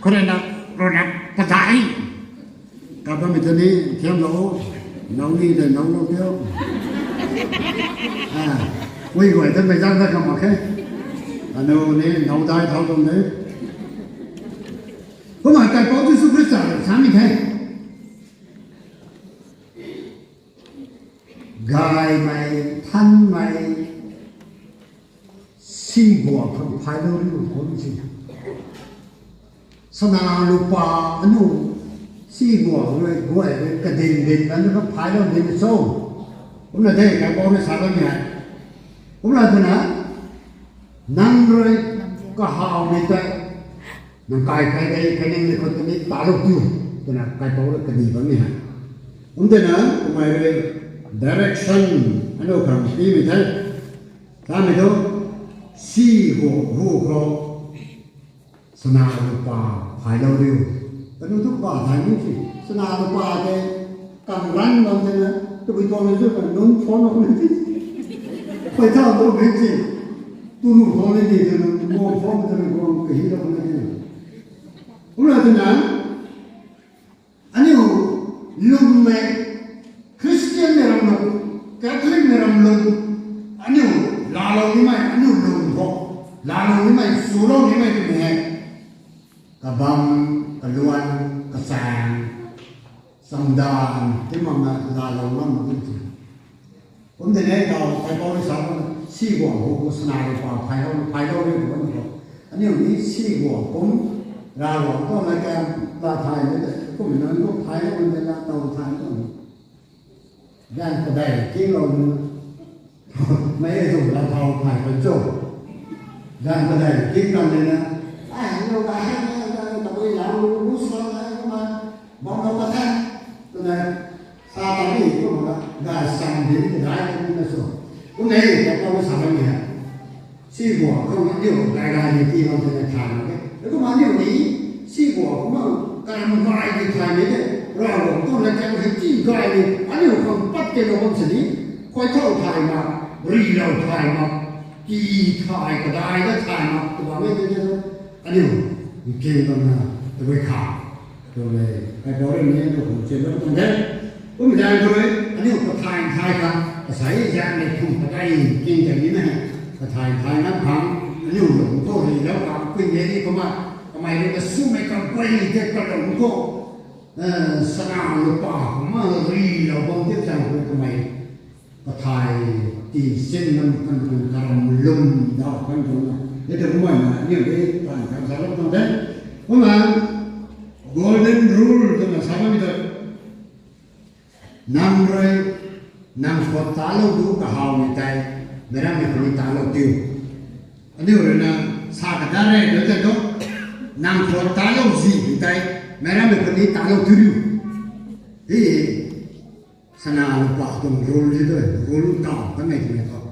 khou rui na ruhna padeih. Ka bammei ta ni thiamlou, now ni tei now lou tio. Ui guay ta mei zang ta kam mak khe. Aniu ni now dai thau tuang de. Kumna kaipouc Jisu Khrista rui samei the. Gaymei, thanmei, siguang khang phaylou riu khou si. Sana lupa aniu, siguang rui guay rui kadin din aniu khang phaylou din cho. Kumna the, kaipouc rui sa bammei hei. Kumna twna, nang rui kahawmei tei, nang kai kai tei, kaining ni khou tei ni talou tiu, twna kaipouc rui kani bammei hei. Kum twna, kamei rui direction, aniu khang tiimei the. Samei thu, si hu, hu khou, sana lupa phaylou riu. Kaniw thu pa thay ni si. Sana lupa tei kang ran bam tei na, tabui tuang ni chu kan nunc phone lou ni si. Pei thau tu ni si. Tu nu phone ni di tei na, mo phone tei na, mo kahi lou ni si. Kumna twna, aniu lwmmei, Christian mei ram lwm, Catholic mei ram lwm, aniu laalou nimei, aniu lwm khou, laalou nimei, swlou nimei twmei hei, kabam, kaluan, kachaeng, chamdan, ti makna laalou ngam mak ge. Kum de ne, tau kaipouc rui sa khou, siguang hu khou sana lupa phaylou, phaylou riu bam khou. Aniu ni siguang kum, Ravguangc tuang lat kan, lat thay ni tei, kum nunc khou phaylou ni tei, lat tow thay tuang. Ganv padeih kinglou ni, mei e tu lat thau phay kan cho. Dan padai king kan le na. Ai, lo ga hai na, tabui lau lu lu sa na, ma, bam lo ka tha. Tuna, sa ta ni, ko ma, ga sang din ka dai ka ni na so. Ko nei, ka pa sa ba ni ha. Si bo, ko ma diu, ga ga ni ti lo tuna tha na ke. Ko ma diu ni, si bo, ko ma, ka ma ga ni tha ni de. Ra lo, ko na ka ni ti ga ni, a ni ko pat ke lo ko sa ni. Koi thau thai ma, ri lo thai ma. Ki thay kadai da thay mak tw bam e tw tw. Aniu, nking bam na, tw bui kha. Tw le, ai bau rui ni, tw kum chin bam tuang de. Kum zan tw rui, aniu kathay thay kha, kasai zan le thum kadai, nking zan ni na. Kathay thay ngam khang, aniu lung khou ri lou khang, pui ne ni kumna, kamei rui kasumei kam pui ni te ka lung khou. Eh, sana lupa kumna ri lou bam tip zan tw kamei. Kathay ti sin nam kan kan karam lum dau kan kan na. Hei tw kumna na, aniu de tan kan sa lou tuang de. Kumna, golden rule twna sa bam mi ta. Nang rui, nang khou ta lou du kahaw ni tei, meic rammei khou ni ta lou tiu. Aniu rui na, sa ka da re, do ta do. Nang khou ta lou zi ni tei, meic rammei khou ni ta lou tiu riu. Hei, sana lupa tuang rule ni tu, rule tau kan nei tu ni khou.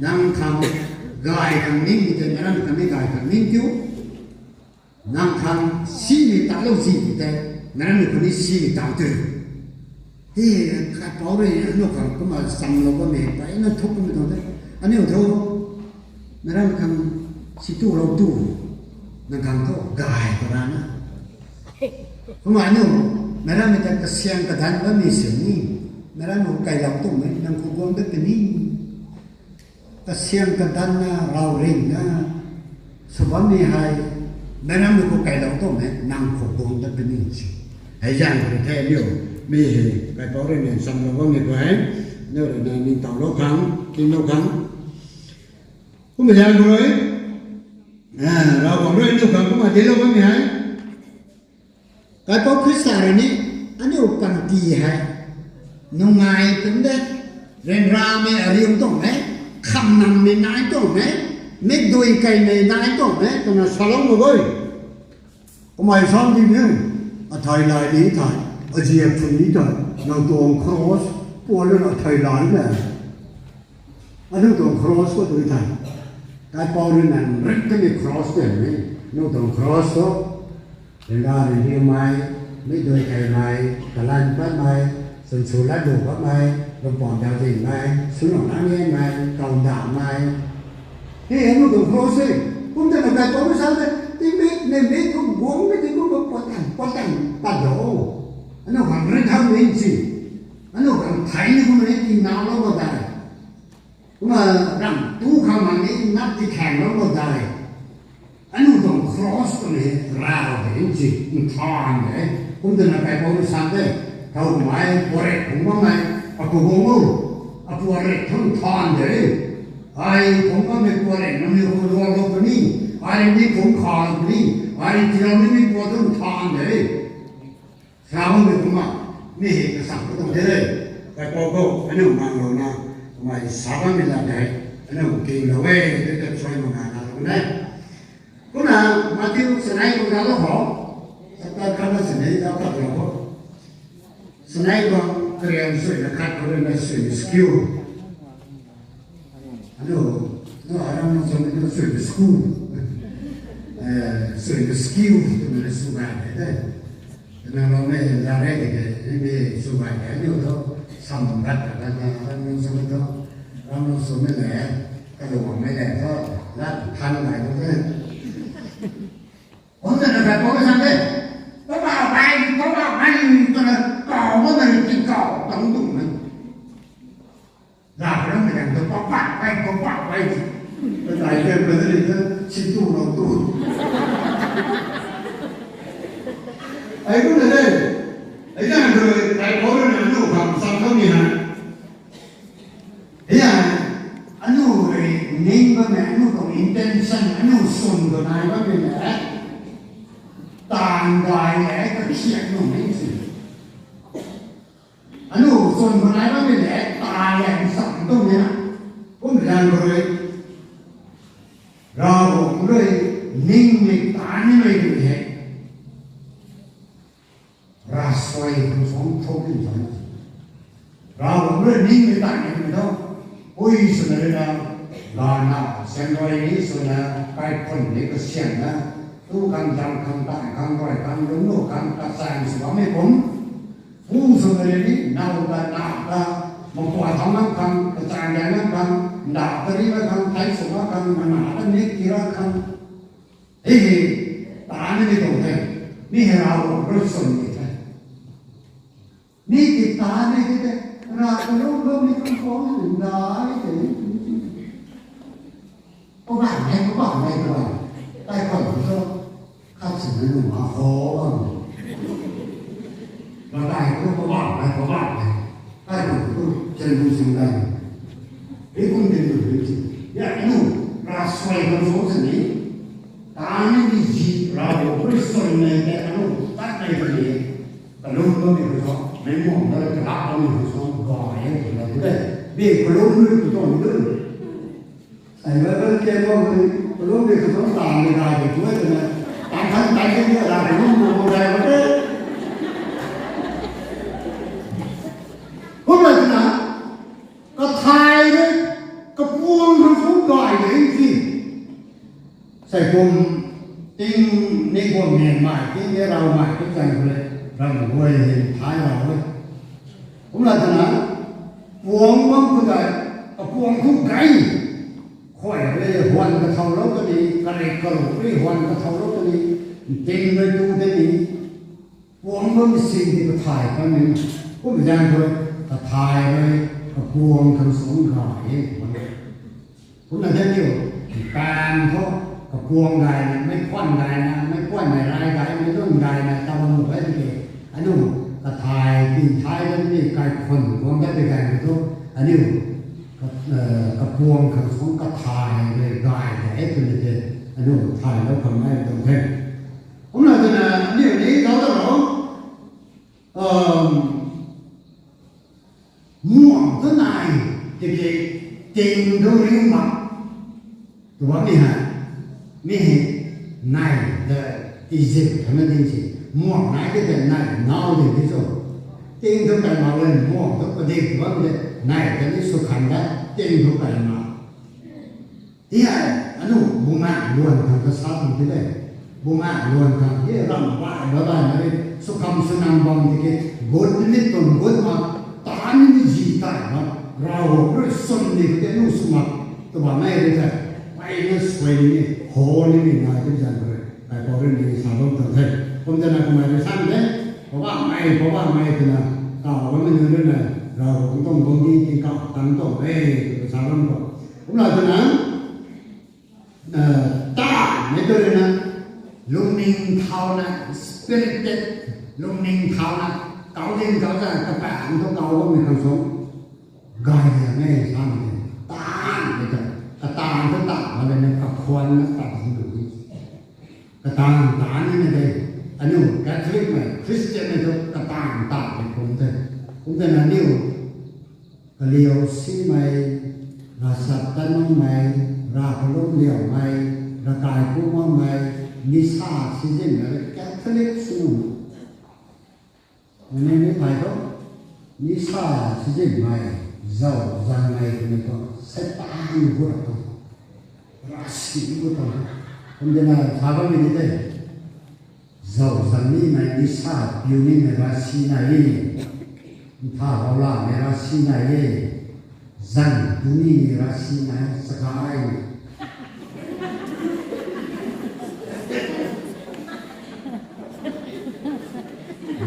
Nang khang gay khang ning ni tei, meic rammei khang ni gay khang ning tiu. Nang khang si ni ta lou zi ni tei, meic rammei khou ni si ni ta tiu. Hei, kai pau rui, aniu khang kumna cham lou bammei, pai na thuk bammei tuang tei. Aniu thu, meic rammei khang si tu lou tu, nang khang thu gay tu ra na. Kumna aniu, meic rammei ta kasiang kadan bammei si ni, meic rammei khou kai lou tumei, nang khou guang dat puni. Kasiang kadan na, rau ring na, sw bammei hei, meic rammei khou kai lou tumei, nang khou guang dat puni si. Hei zan khou the aniu, mi hei, kai pau rui ni cham lou bammei khou hei, aniu rui na ningtow lou khang, king lou khang. Kumna zan khou rui, eh, Ravguangc rui aniu khang kumna dinclou bammei hei. Kaipouc Khrista rui ni, aniu panty hei, nungai pun de, ryanramei ariu tuang e, khamnammei nai tuang e, mikdui kaimei nai tuang e, twna salou mak ge. Kamei sam di ni, athei lai ni thei, aziak thei ni thei, nang tuang cross, puan lana athei lai na. Aniu tuang cross khou tw thei, Kaipouc rui na rit kamei cross tei ni, aniu tuang cross khou, ryanra ryanriumei, mikdui kaimei, kalan patmei, chwn sw lat lu patmei, lumpam dau dinmei, swnuh nangmei, kaw ndamei. Hei aniu tuang cross e, kum tana Kaipouc rui sa de, tingmik, neimik, kum guangmei, tingkum, puatan, puatan, pat lo. Aniu khang rit thau ni si. Aniu khang thei ni kum ni tingnalou mak dai. Kumna ram tu khang ma ni nap ti khaenglou mak dai. Aniu tuang cross twmei rav de nsi nthan de. Kum twna Kaipouc rui sa de. Thow mei puarek phungc bammei, apu guang o, apuarek thu nthan de. Ai phungc bammei puarek nangniw khou luanglou puni, ai ni phungc khalou puni, ai tiiloumei ni puat thu nthan de. Sa bammei kumna, mi hei kasam khou tuang the de. Kaipouc khou, aniu manglouna, kamei sa bammei lat hei, aniu kinglou e, tei ta suai mak na na lou ne. Kumna, Matthew sanei tuang zauclou khou, chapter khat na sanei zauc khat lou khou. Sanei tuang karian suina khat khou rui na suina skill. Aniu, aniu aram nung swmei tu suina school. Eh, suina skill twmei na sw gay de. Twna loumei zan re de ke, mi sw gay de, aniu tu sam rat ta na, aram nung swmei tu, aram nung swmei le, kaluangmei le tu, lat than gay tu de. Kum twna Kaipouc rui sa de, papa bai, papa bai, twna kaw bammei tingkauh tang tuang e. Ravguangc rui na, papa bai, papa bai. Patai ke brother ni ta, si tu lou tu. Ai kum na de, ai na de, Kaipouc rui na aniu khang sam khou ni ha. Hei, aniu rui ning bammei, aniu tuang intention, aniu swn khou nai bammei le, taanv gay le, kakhiak nuh ni si. Aniu swn khou nai bammei le, taanv le, nsam tuang ni na. Kum zan khou rui, Ravguangc Ani mei tu he. Ravsuai tu song thok in song. Ravguangc rui ningmei tei ni tu. Ui swna rui na, lana, sian rui ni swna, kaikhun ni kasian na, tu khang, zang khang, tan khang, rui khang, lungc nu khang, kachang sw bammei kum. Pu swna rui ni, nau ta, na ta, makua thang na khang, kachang dai na khang, nda ta ri na khang, thai sw na khang, nana ta nik ti ra khang. Hei hei, ta ni ni tuang the. Mi hei Ravguangc rui swn ni the. Mi ti ta ni ti the. Rav kalum lum ni tuang tuang ni tuang dai the. Kabang hei, kabang hei, kabang. Tei khwan tu so. Khat sin na nu ma ho bam. Rav tei tu kabang hei, kabang hei. Tei khwan tu chen bu sing dai. Hei kum tin tu hei ti. Ya nu, ravsuai kan so sini. Ta ni ni ji, Ravguangc rui swn ni the, anu, tat ni the. Kalum bam ni khou so, mei muang na kalak bam ni khou so, gay e, twna tu de. Bi kalum rui tu tuang ni tu. Ai Bible ke mo ni, kalum ni khou so, tan ni gay de, tu e twna. Tan tan tan ni ni, ra kalum mo mo gay mo de. Kum la twna, kathay rui, kapuang khou so gay de si. Sai kum ting ni guang nian mai, ting ni rau mai, ting zang khou le, ram guay hei thay rau e. Kum la twna, puang bam khou tei, kapuang khou gay. Khuay rui huan kathow lou tani, karik kaluk rui huan kathow lou tani, ting rui tu tani, puang bam sing di kathay kan ni, kum zang khou, kathay rui, kapuang khang sung gay e, kum e. Kumna the niu, kan thu, kapuang gay na, mei puan gay na, mei puan mei rai gay, mei lun gay na, ta bam lu e tiki, aniu, kathay, tin thay dan ni, kaikhun, guang dat di gay na thu, aniu, ka-, eh, kapuang khang sung kathay, mei gay na, e twna the, aniu, thay lou khang nai tuang the. Kumna twna, aniu ni, zauc ta lou, um, muang tu nai, tiki ting tu riu mak. Tu bam ni hei, mi hei, nai, the, tizip, khana ding si. Muang nai tei tei nai, nau ding di so. Ting tu kai mak le, muang tu padik tu bam de, nai, tei ni sw khan da, ting tu kai mak. Ti hei, anu, bumaengh luan khang kasa tuang ti de. Bumaengh luan khang, ti ram bai, bai, bai, na ri, sw kham sw nam bam tiki, gut ni tuang gut ma, ta ni ni ji tai ma, Ravguangc rui swn ni khou tei anu sw mak, tu bam nai ri the, pai na suai ni ni, ho ni ni nai tu zan rui, kai pau rui ni sa bam tuang the. Kum tana kumai rui sa ni de, Poubauhmei, Poubauhmei twna, kaw bammei nunc rui na, Ravguangc tuang guang ni tingkauh tang tuang e, tw sa bam tuang. Kumna twna, eh, tanmei tu rui na, lungning thauna, spirited, lungning thauna, kau ding kau zan, kapaeng tu kau bammei khang sung, gay liang e samei tei, tanmei tu, kataanv tu tan mak le na, kakhwan na tan lu. Kataanv tan ni na de, aniu Catholic mei, Christian mei tu kataanv tanmei kum the. Kum the na aniu, kaliu simei, ravchap tan makmei, rav kalum liaumei, ravkai ku makmei, nisa sizin na Catholic sw. Mei ni phay thu, nisa sizin mei, zau zang mei twmei thu, Seitaan ni gut rap tuang, ravsic ni gut tuang. Kum de na sa bammei ni de, zau zang nimei, nisa piu nimei ravsic nai e, ntha hou lamei ravsic nai e, zang tu nimei ravsic nai, sagai.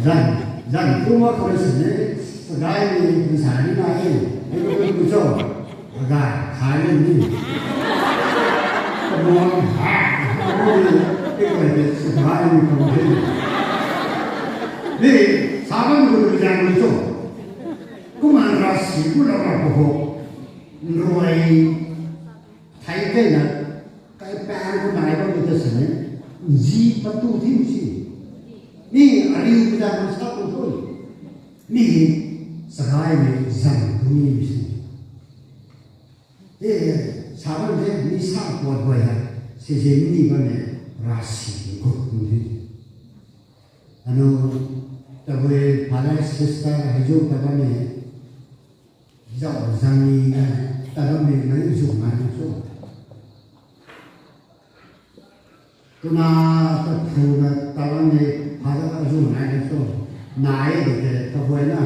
Zang, zang tu mak khou sini, sagai ni, nsa ni nai e, ni ko ni ko cho, sagai, khai ni ni. Kamuang, ha, ha, ni, ni ko ni, sagai ni ko ni. Ni, sa bam ni ko ni zang ni cho. Kumna ravsic ku lou ra ko ho, nrui, thei keyna, kaipaeng khou nai bammei ta sini, nzi patu thim si. Mi ariu pi zan khou sa tu tho. Mi hei, sagai mei zang tu ni si. E, sa bam the, mi sa kuat guay hei, sizin ni bam e. Rasi gut kum di. Anu, tabui father sister hei zu ta bammei, zau zangni na ta bammei mei zu nai na chu. Tuna ta phu na ta bammei father zu nai na chu. Nai de de tabui na.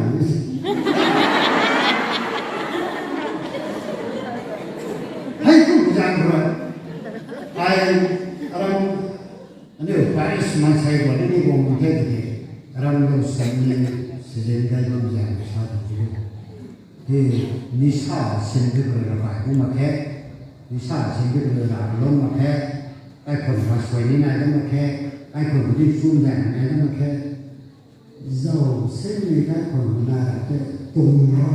Hei tu zang rui. Ai, aram, aniu parish maansei guay ni guang mak khe tiki, aram lou sini, sizin kai bam zang sa tu ti. Hei, nisa sin ti rui ra kai bam mak khe, nisa sin ti rui ra lou mak khe, kaikhun kasuai ni nai bam mak khe, kaikhun di chum zang nai bam mak khe. Zau sini kaikhun na te tung ra.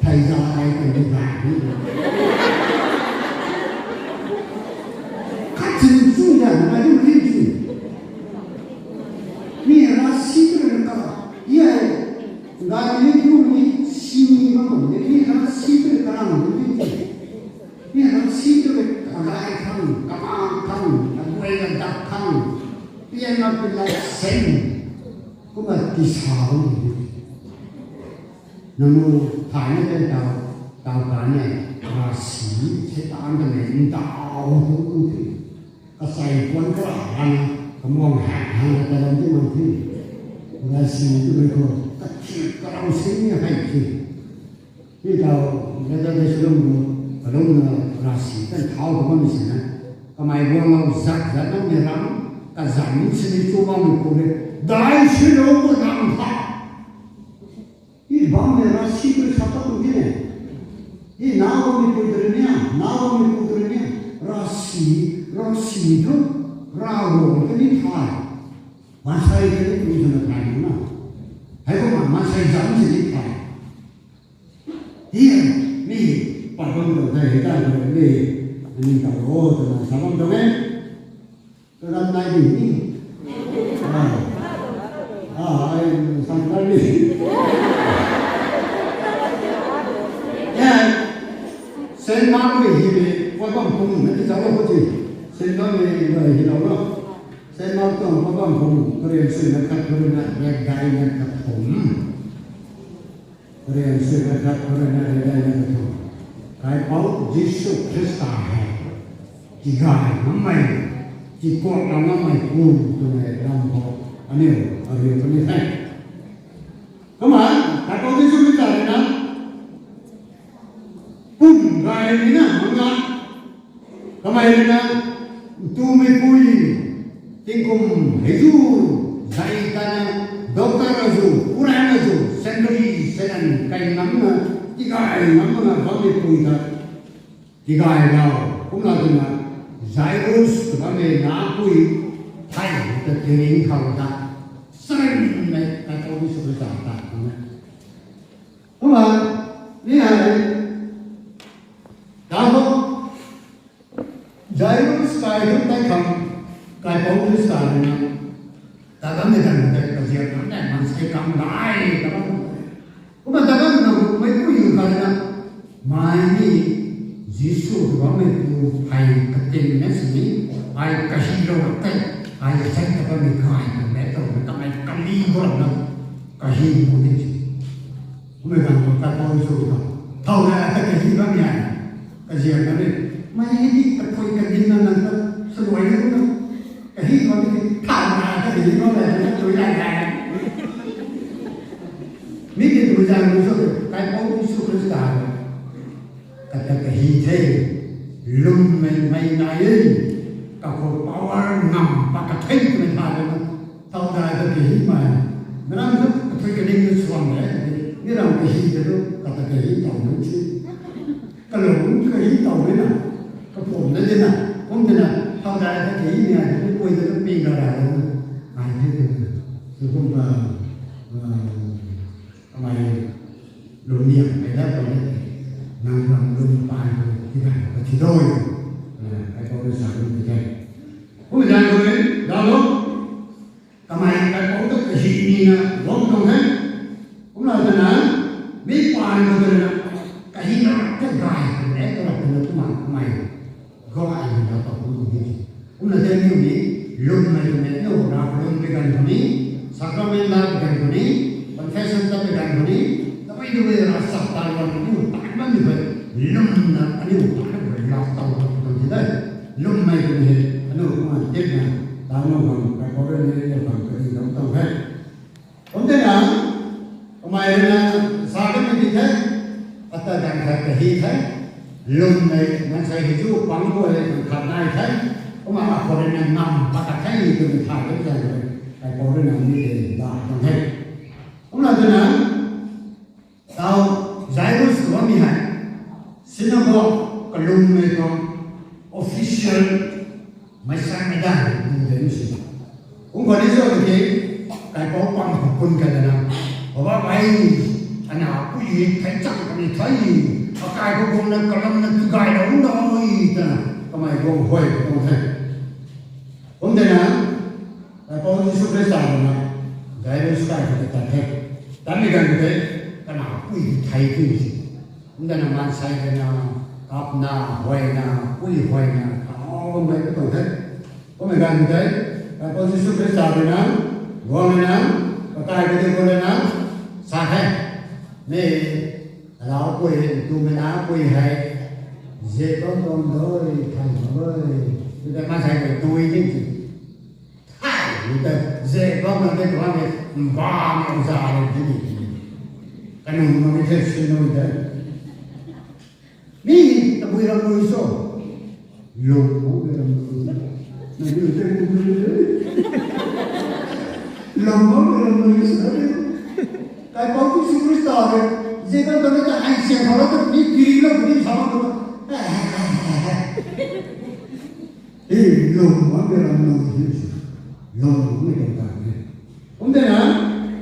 Thei zai kan di zai ni. Khat sin chum zang nai bam mak khe. Mi rasi tu rui ka, ye, ngai ni tu ni sini bam ni, mi rasi tu rui ka rang ni. Mi rasi tu rui kagay khang, kapang khang, kaguay kadak khang, pian na pi lai seng, kumna ti sa bam ni. Nanu thay na ten tau, tau ta ne, rasi, Seitaan ta ne, ndau tu tu ti. Kasai puan kara hana, kamuang hak hana ta lam ti lam ti. Rasi tu rui khou, kathir karau sini hei ti. Hei tau, lada de sulum nu, kalum na rasi kan thau ka bam sina. Kamei guang lau zak zak na mi ram, kazam sini chu bam nu pu le. Dai sini pu nam tha. Hei bam le rasi tu sa ta tu ti ne. Hei na bam ni pui tu nia, na bam ni pui tu nia. Rasi, rasi tu, ra wo ka ni thai. Maansei ka ni pui tu na thai na. Hei ko ma, maansei zam sini thai. Hei, mi, pat bam tu thai, hei ta tu mi, mi ta wo, tu na sa bam tu ne. Karam nai di ni. Ah. Ah, ai, sang kar di. Ya. Saint Mark ni hi ni, Poubauhmei Pu na ti zauc lo ko ti. Saint Mark ni, ni hi lo lo. Saint Mark tuang Poubauhmei Pu, Karen sui na khat, Karen na, red dai na khat thum. Rian sui na khat, khou rui na ri dai na khat thu. Kaipouc Jisu Khrista hei tigay ngammei, tikuak lou ngammei pu twmei lam khou aniu ariu puni the. Kumna, Kaipouc Jisu Khrista rui na, pum gay ni na manga, kamei rui na, ntumei pui, tingkum hei zu, zai tana, doctor azu, uran azu, century seven kai ngam na, tigay ngam na, bammei pui ta, tigay rau, kumna twna, Jairus, bammei na pui, thai, ta tiring khou ta, sarin mei, Kaipouc Jisu Khrista ta, kumna. Kumna, ni hei, ta ho, Jairus kai thu tei khang, Kaipouc Khrista rui na, ta kam ni kan tei kaziap kan tei maansei kam lai ta bam. Kumna ta kam na meic pui khou rui na, mei ni Jisu tw bammei pu hei katin na sini, ai kahi rou tei, ai zai ta bammei kai kan tei, tw na kamei kali bam na, kahi mu ni. Kumna kan khou Kaipouc Jisu ta, thow na ta kahi bammei, kaziap kan ni, mei ni kathui kadin na nang ta, saluai na kumna, kahi bam ni, thow na ta kahi bam na, na tui lai lai. Mi ti tui zang lu so, Kaipouc Jisu Khrista, kata kahi the, lwmmei mei nai e, kakhou power ngam pat ka the twmei tha de na, thow dai ta kahimei, na ram thu kathui kaning na suang de, mi ram kahi de thu, kata kahi tow nunc si. Kalung kahi tow de na, kapum na de na, kum de na, thow dai ta kahimei ai, mi pui de na ping ra ra de na, ai the de na. Sw kum ba, ah, kamei lungniam mei dat tuang e, nang ram lung pai tu, ti dai ka thi doi. Eh, ai kau rui sa lung ti dai. Kum zang rui, dalo. Kamei Kaipouc ta kahi ni na, guang tuang e. Kumna twna, mi pai ma twna, kahi na rap ta gay, twna, e, twna, twna, twna. Aniu ni, lwmmei twmei aniu Ravguangc pi ganv khou ni, sacrament la pi ganv khou ni, confession ta pi ganv khou ni, tabui tabui ra chapter one khou ni, tan bam ni khou, lwmna aniu tan bam khou laa tau khou tang ti de. Lwmmei twmei hei, aniu kumna titna, tan bam khou, Bible rui ni, aniu khang kadi dam tang the. Kum tina, kamei rui na sa kanmei di the, ata ganv khat kahi the, lwmmei maansei hei zu pang khou hei khat nai the, kumna akhou rui na ngam pat the twmei thay kan zan rui, Bible rui na ni de da kan the. Kumna tina, tau Jairus tuang mi hei, synagogue kalwmmei tuang official meic sang mei dan tu de nu si. Kum khou ni zo tiki, kaipouc pang khou kun ka dana, Baba mei, ana pui hei thei chang kani thei, akai khou kumna kalam na tu gay lou nda oi ta, kamei guang huay khou tuang the. Kum de na, Kaipouc Jisu Khrista rui na, Jairus kai khou ta tat the. Tatmei ganv khou tei, kana pui thei pui si. Kum de na maansei rui na, kapna, huayna, pui huayna, kaw bammei ka tuang the. Kummei ganv khou tei, Kaipouc Jisu Khrista rui na, guang rui na, kakai khou tei khou rui na, sa the. Mi, alau pui, tumei na pui hei, zie bam bam doi, thay bam doi. Tei maansei rui dui ni ti. Thay, tei zie bam bam doi, tuang ni, mbaanv ni za ni ti ni. Kanunc nunc ni the sw nunc tei. Mi, tabui ram nunc so. Lwm mak ram nunc. Na ni tei tabui ram nunc. Lwm mak ram nunc so. Kaipouc Jisu Khrista rui, zie kan ta ni ta ai sian khou la ta ni kiri la ni sa mak ta. Hei, lwm mak ram nunc hei si. Lwm mak ram ta ni. Kum de na,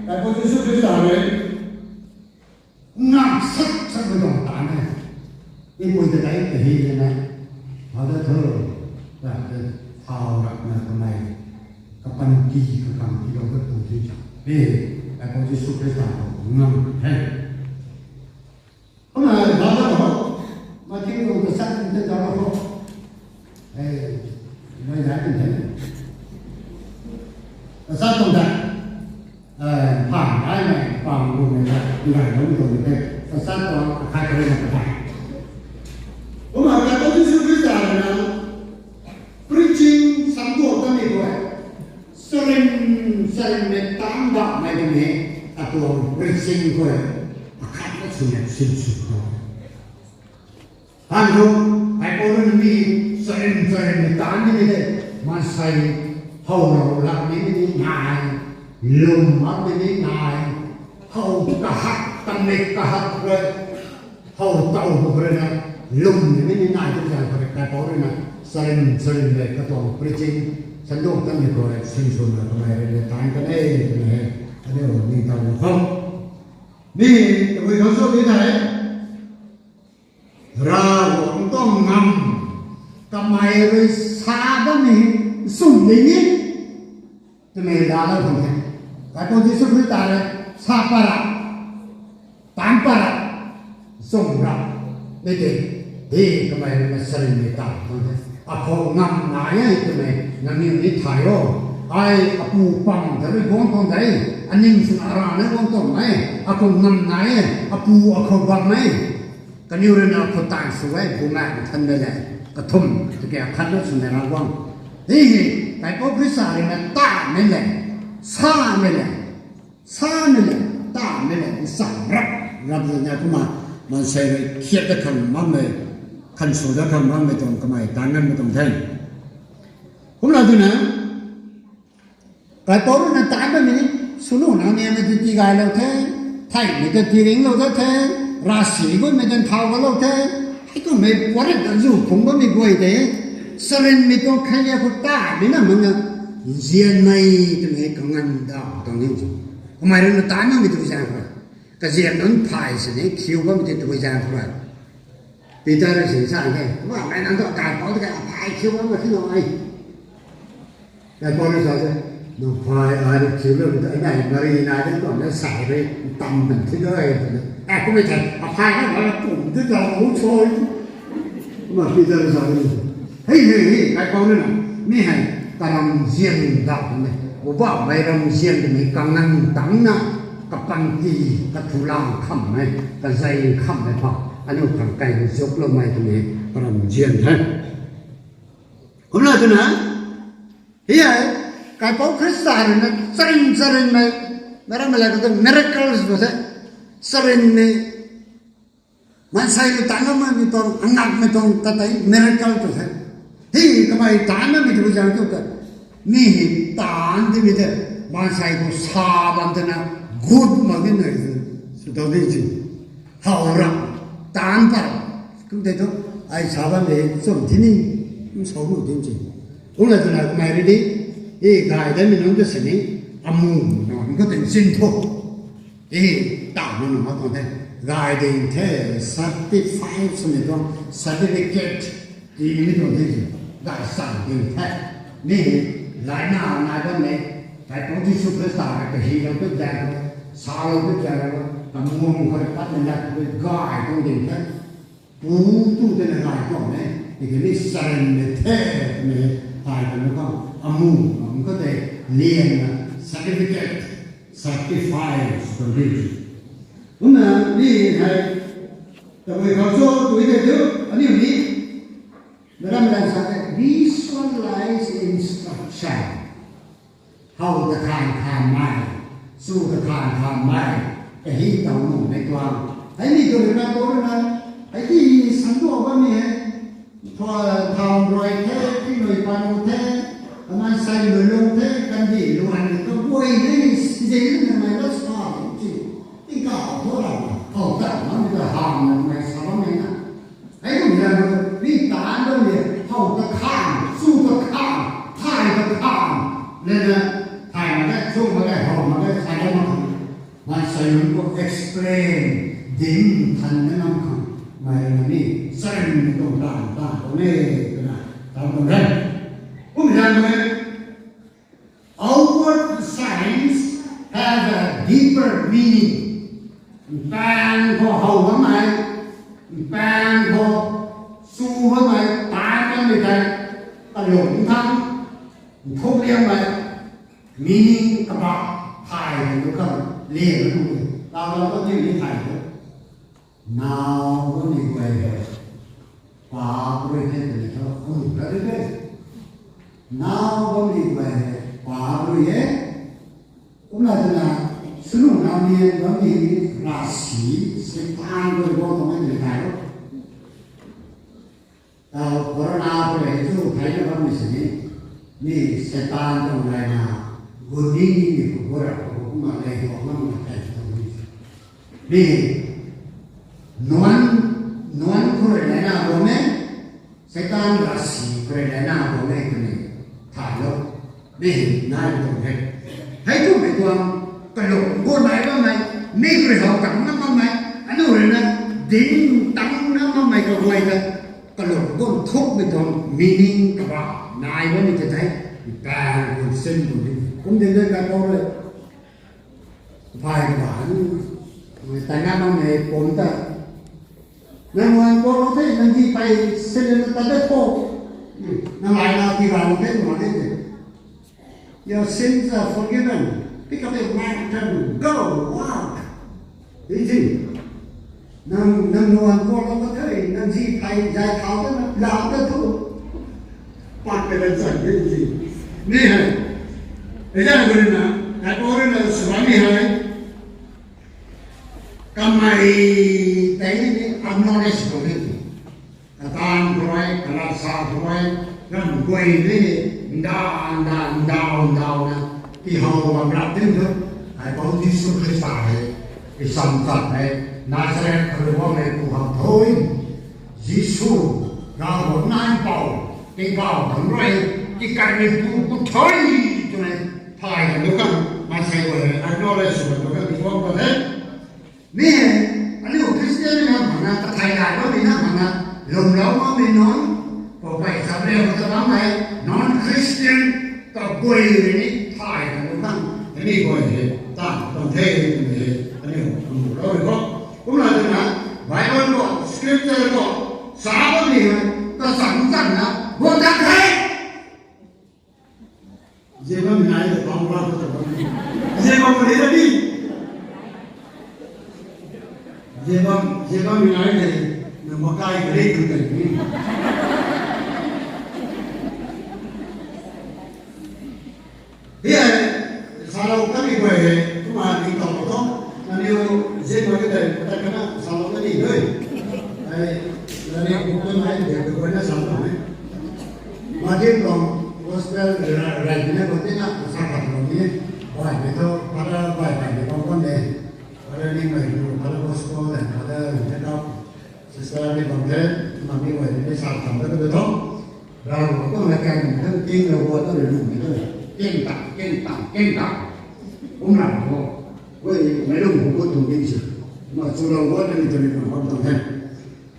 Kaipouc Jisu Khrista rui, ngam sak sak mei tuang tan e. Mipui ta tei kahi de na, thau da tho, ra te, thau rap na kamei, kapanty kakam tilou ta tu ti cha. E, Kaipouc Jisu Khrista khou ngam the. Kumna, thau da tho, Matthew tuang kasat tei thau da tho. E, mei zai tei the. Kasat tuang ta. Phaan gaymei, paan guangmei ta, gay lou tuang tei, kasat tuang akhat karui na katai. Kumna Kaipouc Jisu Khrista rui na, preaching samduak kanmei khou, sarim, sarim mei taanc dammei twmei, atuang preaching khou, akhat na swna sinsw tuang. Than thu, Kaipouc rui na mi, sarim, sarim mei taanc ni de, maansei, how lou lak ni ni nai, lwm mak ni ni nai, how kahat, tamik kahat rui, how taw khou rui na, lwm ni ni nai tu zaeng khou rui, Kaipouc rui na, sarim, sarim mei katuang preaching, samduak kanmei khou, sinswna kamei rui na taanc kan e, twmei hei, aniu ningtow khou. Mi, tabui khou sw ti the. Ravguangc tuang ngam, kamei rui sa bammei, sum ni ni, twmei laalou khang the. Kaipouc Jisu Khrista rui, sa pat ra, taanc pat ra, sum ra, ni tei, hei kamei rui na sarim mei taanc khang the. Akhou ngam nai e twmei, nangniw ni thay o. Ai apu pam ta rui guang khang de, aning swna ara na guang tuang e, akhou ngam nai e, apu akhou bam e. Kaniw rui na khou taanv sw e, Bumaengh Nthanmei le, kathumh, tiki akhat na swmei Ravguangc. Hei hei, Kaipouc Khrista rui na tamei le, samei le, samei le, tamei le, nsa rap, rap na kumna, maansei rui khiat ta khang bammei, khan sw ta khang bammei tuang kamei taanc nganmei tuang the. Kumna twna, Kaipouc rui na taanc bammei ni, swnu nang niamei tu tigaylou the, theimei ta tiringlou ta the, ravsic guaymei ta thau galou the, hei kummei puarit ta zu phungc bammei guay tei, sarinmei tuang khalia khou tamei na mak na, nzianmei twmei kanganv da tuang ni. Kamei rui na taanc bammei tabui zaeng khou rui, kazian nunc phay sini khiu bammei tei tabui zaeng khou rui. Peter rui sin sa ke, Bumaengh nang tu Kaipouc ta ka phay khiu bam ka thi nai. Kaipouc rui sa se, nang phay ai rui khiulou ta nai, Mari nai de tuang na sai rui tam tan thi de, twna. E, kummei thei, aphay na, na pum ti ta mu choi. Kumna Peter rui sa de, hei, hei, hei, Kaipouc rui na, mi hei, Ramzian dau twmei, Poubauhmei ramzian twmei kanganv tangcna, kapanty, kathulang khammei, kazei khammei pha, aniu khang kai zukloumei twmei, ramzian the. Kumna twna, hei, Kaipouc Khrista rui na charin charinmei, meic rammei la khou tu miracles tw the, charinmei, maansei rui taanv bammei tuang, angakmei tuang ta tei miracle tw the. Hei kamei taanv bammei tu zang tu ta, mi hei taanv timei tei, maansei khou sa bam twna, gut mak ge nai, sw tau di si. How ra, taanv pat, kum tei thu, ai sa bam de, chum tini, kum sa nu tin si. Kumna twna kamei rui di, hei gay datmei nunc ta sini, amu, nunc khou tei sin thu. Hei, taanv nunc mak tuang the, gay ding the, certified swmei tuang, certificate, timei tuang the, gay san ding the. Mi hei, laina nai bammei, Kaipouc Jisu Khrista rui kahylou tu zaeng khou, salou tu zaeng khou, kamuang khou rui patmei lat khou gay tuang ding the. Pu tu twna gay tuang e, tiki ni charinmei the, twmei thay kan khou, amu, amu khou tei, lianna, certificate, certified, tuang di. Kumna, mi hei, tabui khou cho, tui tei tu, aniu ni, meic rammei la sa tei, visualize instruction. How ta khan khanmei, chu ta khan khanmei, kahi taw nuhmei tuang. Hei ni tu rui na tu rui na, hei ti san tu bammei hei, thau rui the, tingnui panu the, kamei sei lui lung the, kandih luan ni kaguay ni, zin namei la sa, ti, tingkauh thu ra, how ta bammei ta hamh namei sa bammei na. Hei kum zaeng khou, mi taanv bammei, how ta khang, chu ta khang, thay ta khang, lana, thay mak ge, chu mak ge, how mak ge, thay mak khang. Maansei nunc khou explain, dinc than na ngam khang, mei rui na ni, charinmei tuang taanv, taanv tuang e, twna, taanv tuang e. Kum zaeng khou, Outward signs have a deeper meaning. Mpaeng khou how bammei, mpaeng khou chu bammei, taanv bammei tei, kalung thang, nthuk liangmei, meaning kabah, thay tu khang, lian tu, taw ta tu ni thay tu. Naw bammei guay hei, paap rui the twmei thu, kum ta rui the. Naw bammei guay hei, paap rui e. Kumna twna, swnu naw nian bammei ravsic, Seitaan rui guang tuang e twmei thay o. Taw corona khou rui hei chu theina bammei sini, mi Seitaan tuang layna, gunning nimei khou gura khou kumna lei tuang ngam na thei tuang ni. Mi nuan, nuan khou rui layna bam e, Seitaan ravsic khou rui layna bam e twmei thaylou, mi hei nai tuang the. Hei twmei tuang, kalung guang nai bammei, mi rui how tang na bammei, aniu rui na dinc tang na bammei kaguay ta, kalung guang thukmei tuang meaning kabah nai bammei tei tei, mpaeng khou sin khou ni, kum dinc de Kaipouc rui, phay kabah ni, tei na bammei pumc ta, nang nuan kuaklou the, nang di pey sin na tat de khou, nang layna tigaylou the, nuan de the. Your sins are forgiven. Pick up your mat and go out. Di si. Nang, nang nuan kuaklou the, nang di pey zay thau ta na, lau ta thu. Pat ka dan chan di si. Mi hei. Ei zan khou rui na, Kaipouc rui na sw bammei hei, kamei tei ni acknowledge khou ni. Kataanv khou rui, kalat sa khou rui, ram guay ni, nda, nda, ndau, ndau na, tihow bam rap tin thu, Kaipouc Jisu Khrista hei, i cham tat hei, Nazareth khou rui guangmei pu khang thu, Jisu, Ravguangc Naipou, tingkauh thangc rui, tikanmei pu khou thu, twmei, thay kan lu kan, maansei guay hei, acknowledge sw kan lu kan, ti guang kan the. Mi hei, aniu Christian na mak na, kathei gay bammei na mak na, lwmlou makmei nunc, poupey chapriu ta bammei, non-Christian, kaguay rui ni thay kan lu kan, mi guay hei, taanv tuang the, mi hei, aniu, amu lou rui khou. Kumna twna, Bible khou, scripture khou, sa bammei hei, kachang chang na, guang tat the. Zebam nai de bam ra ko ta bam. Zebam ko de ta ni. Zebam, zebam nai de, na makai ko de tu de ni. Hei, salou kami guay hei, kumna ni tau tho. Naniw zin ma ke tei, ta kana salou kani dui. Hei, nani buk tu nai de, de guay na salou ni. Matthew tuang gospel ra, ra ni na ko tina sa ka lo ni. Bai ni tho, pada bai bai ni bam bam ni. Pada ni mai ni, pada gospel dan, pada ni tau. Sister ni bam the, mami guay ni sa tam da ko tho. Rav khou kumna kan ni, king na wo ta lu ni ta. King ta, king ta, king ta. Kumna ko. Wei, mei lung ko tu ni si. Ma chu lo wo ta ni ta ni ko bam ta the.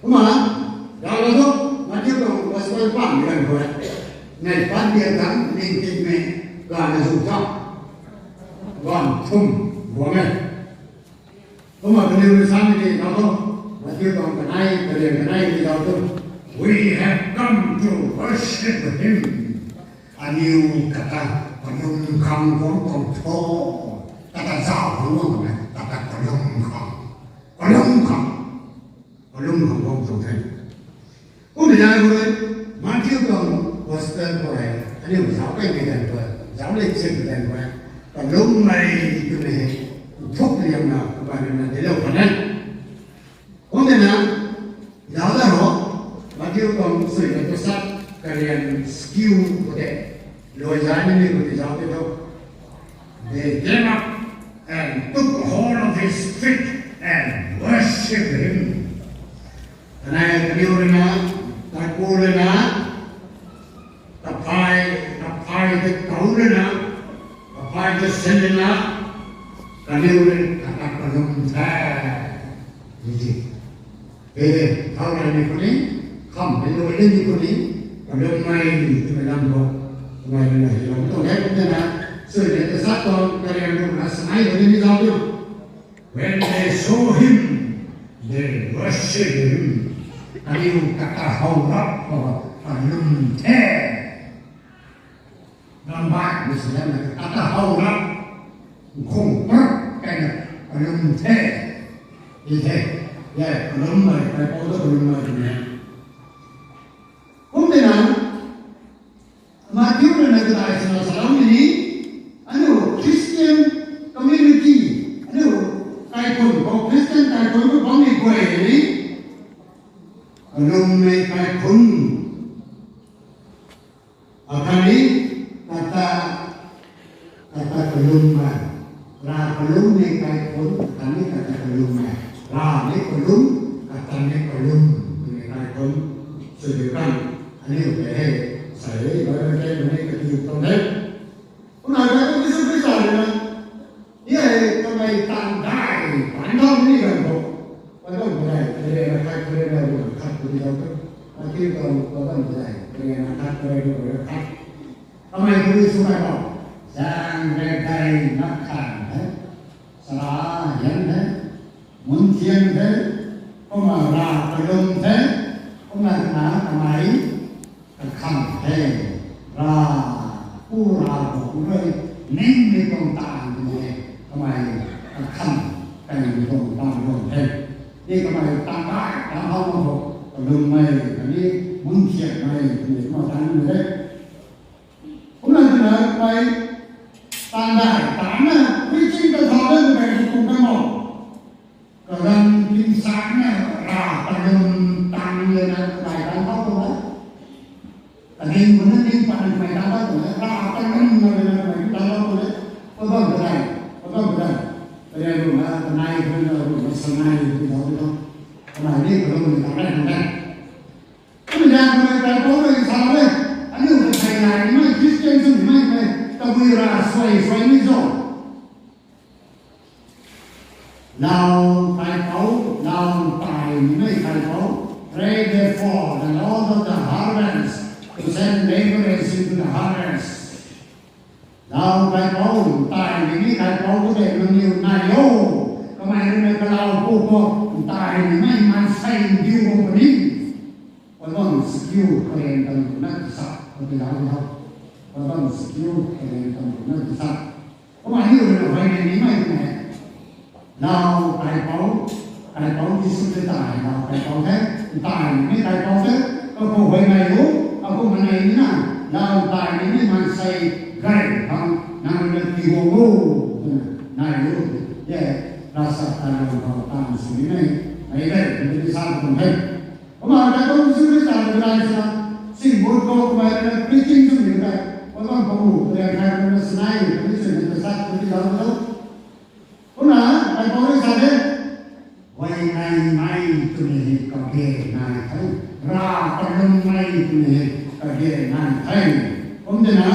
Kumna, Rav la tho, Matthew tuang gospel pa ni kan ko. Nai pan dia kan, ning king mei, ga na zu ta. Wan thum, wo mei. Kumna kaniw rui sa ni di tau tho, Matthew tuang kanei, karian kanei ni tau tho. We have come to worship him. Aniw kata kalum khang guang tuang tho. Kata zauh khang guang tuang e, kata kalum khang. Kalum khang. Kalum khang guang tuang the. Kumna zauh rui, Matthew tuang gospel khou hei, aniu zauc kai mei ganv khou, zauc lei chek mei ganv khou, kalum mei twmei hei, thuk liangna, kabamei na dilou khwan e. Kumna, zauc da ro, Matthew tuang sui na tu sat, karian skiu khou tei, luai zai ni mi khou tei zauc tei tho. They came up and took hold of his feet and worshipped him. Kanei kaniw rui na, kapu rui na, kaphai, kaphai tei kou rui na, kaphai tei sin rui na, kaniw rui na, kata kalum the. Ni ti. He, thau rui ni kuni, kham ni luai ni kuni, kalum mei ni twmei lam khou, kamei rui na hi lam tuang e, kumna, sui ni ta sat tuang, karian rui na, sanei rui ni zauc tei. When they saw him, they worshipped him. Aniu kata how rap khou kalum the. Rambai ni si na kata how rap khung prap kai na kalum the. Ni the. Ye, kalum mei, kai pou ta kalum mei ni. Kumna, Matthew rui na kadai swna salou ni, aniu Christian community, aniu kaikhun khou, Christian kaikhun khou bammei guay ni, kalummei kaikhun. Akhatni, kata, kata kalummei, Rav kalummei kaikhun, akhatni kata kalummei, Rav ni kalum, kata ni kalum, twmei kaikhun, sw diu kan, aniu tei hei, sa e, Bible tei, mani kati tuang the. Kumna Jisu Khrista rui na, ni hei kamei taanv dai, taanv dau ni ganv khou, padam padai, karian akhat, karian akhat, kati dau tu, kati dau, padam padai, karian akhat, karian akhat. Kamei tu sw kai bam, zaeng rey dei na khang the, sara hian the, mun thian the, kumna Rav kalum the, kumna na kamei kakhang the, Rav, pu Rav khou pu rui, ningmei tuang taanv tei kamei kakhang, kaimei tuang taanv tuang the. Ni kamei taanv dai, taanv how mak khou, kalummei, khatni mun thianmei, khatni kumna taanv mei the. Kumna twna kamei taanv dai, taanv na, preaching ta thau na kamei tu tuang kan mo. Kaganv tingsaengc na Rav kalum taanv lana kamei taanv thau tuang na. Kaning khou na ning pan kamei taanv thau tuang na, Rav kalum na lana kamei taanv thau tuang na. Padam padai, padam padai. Karian rui na, kanei rui na, rui na, sanei rui na, rui na. Kamei ni kalum ni taanv dai tuang na. Kumna kamei kaipouc rui sa e, aniu ta thei nai nimei, Christian sw nimei, tabui ra suai suai ni zo. Lau kaipouc, lau tai nimei kaipouc, pray therefore the Lord of the harvest to send laborers into the harvest. Lau kaipouc, tai nimei kaipouc khou tei nangniw nai o, kamei rui na kalau pu khou, tai nimei maansei ndiu bam puni. Oi bam skill karen kan na sa, oi lau ni tho. Kabam sikiu, kaniw tam na sa. Kumna aniu rui na huayney nimei twmei hei, lau kaipouc, kaipouc Jisu Khrista hei lau kaipouc the, ntai nimei kaipouc the, kakhou huayney o, akhou manei ni na, lau ntai nimei maansei gay khang nang rui na tiiguang o, twna nai o, ye, ravsap ta lung khou tan sw nimei, ai gay, twna sa tuang the. Kumna kaipouc Jisu Khrista rui na, singbut khou kamei rui na preaching sw ni tei, kabam pangmu, kaliang khat rui na sanei, kaniw sw ni ta sa, kaniw lau tho. Kumna, kaipouc rui sa de, huayneymei twmei hei kage nai the, rav kalummei twmei hei kage nai the. Kum de na,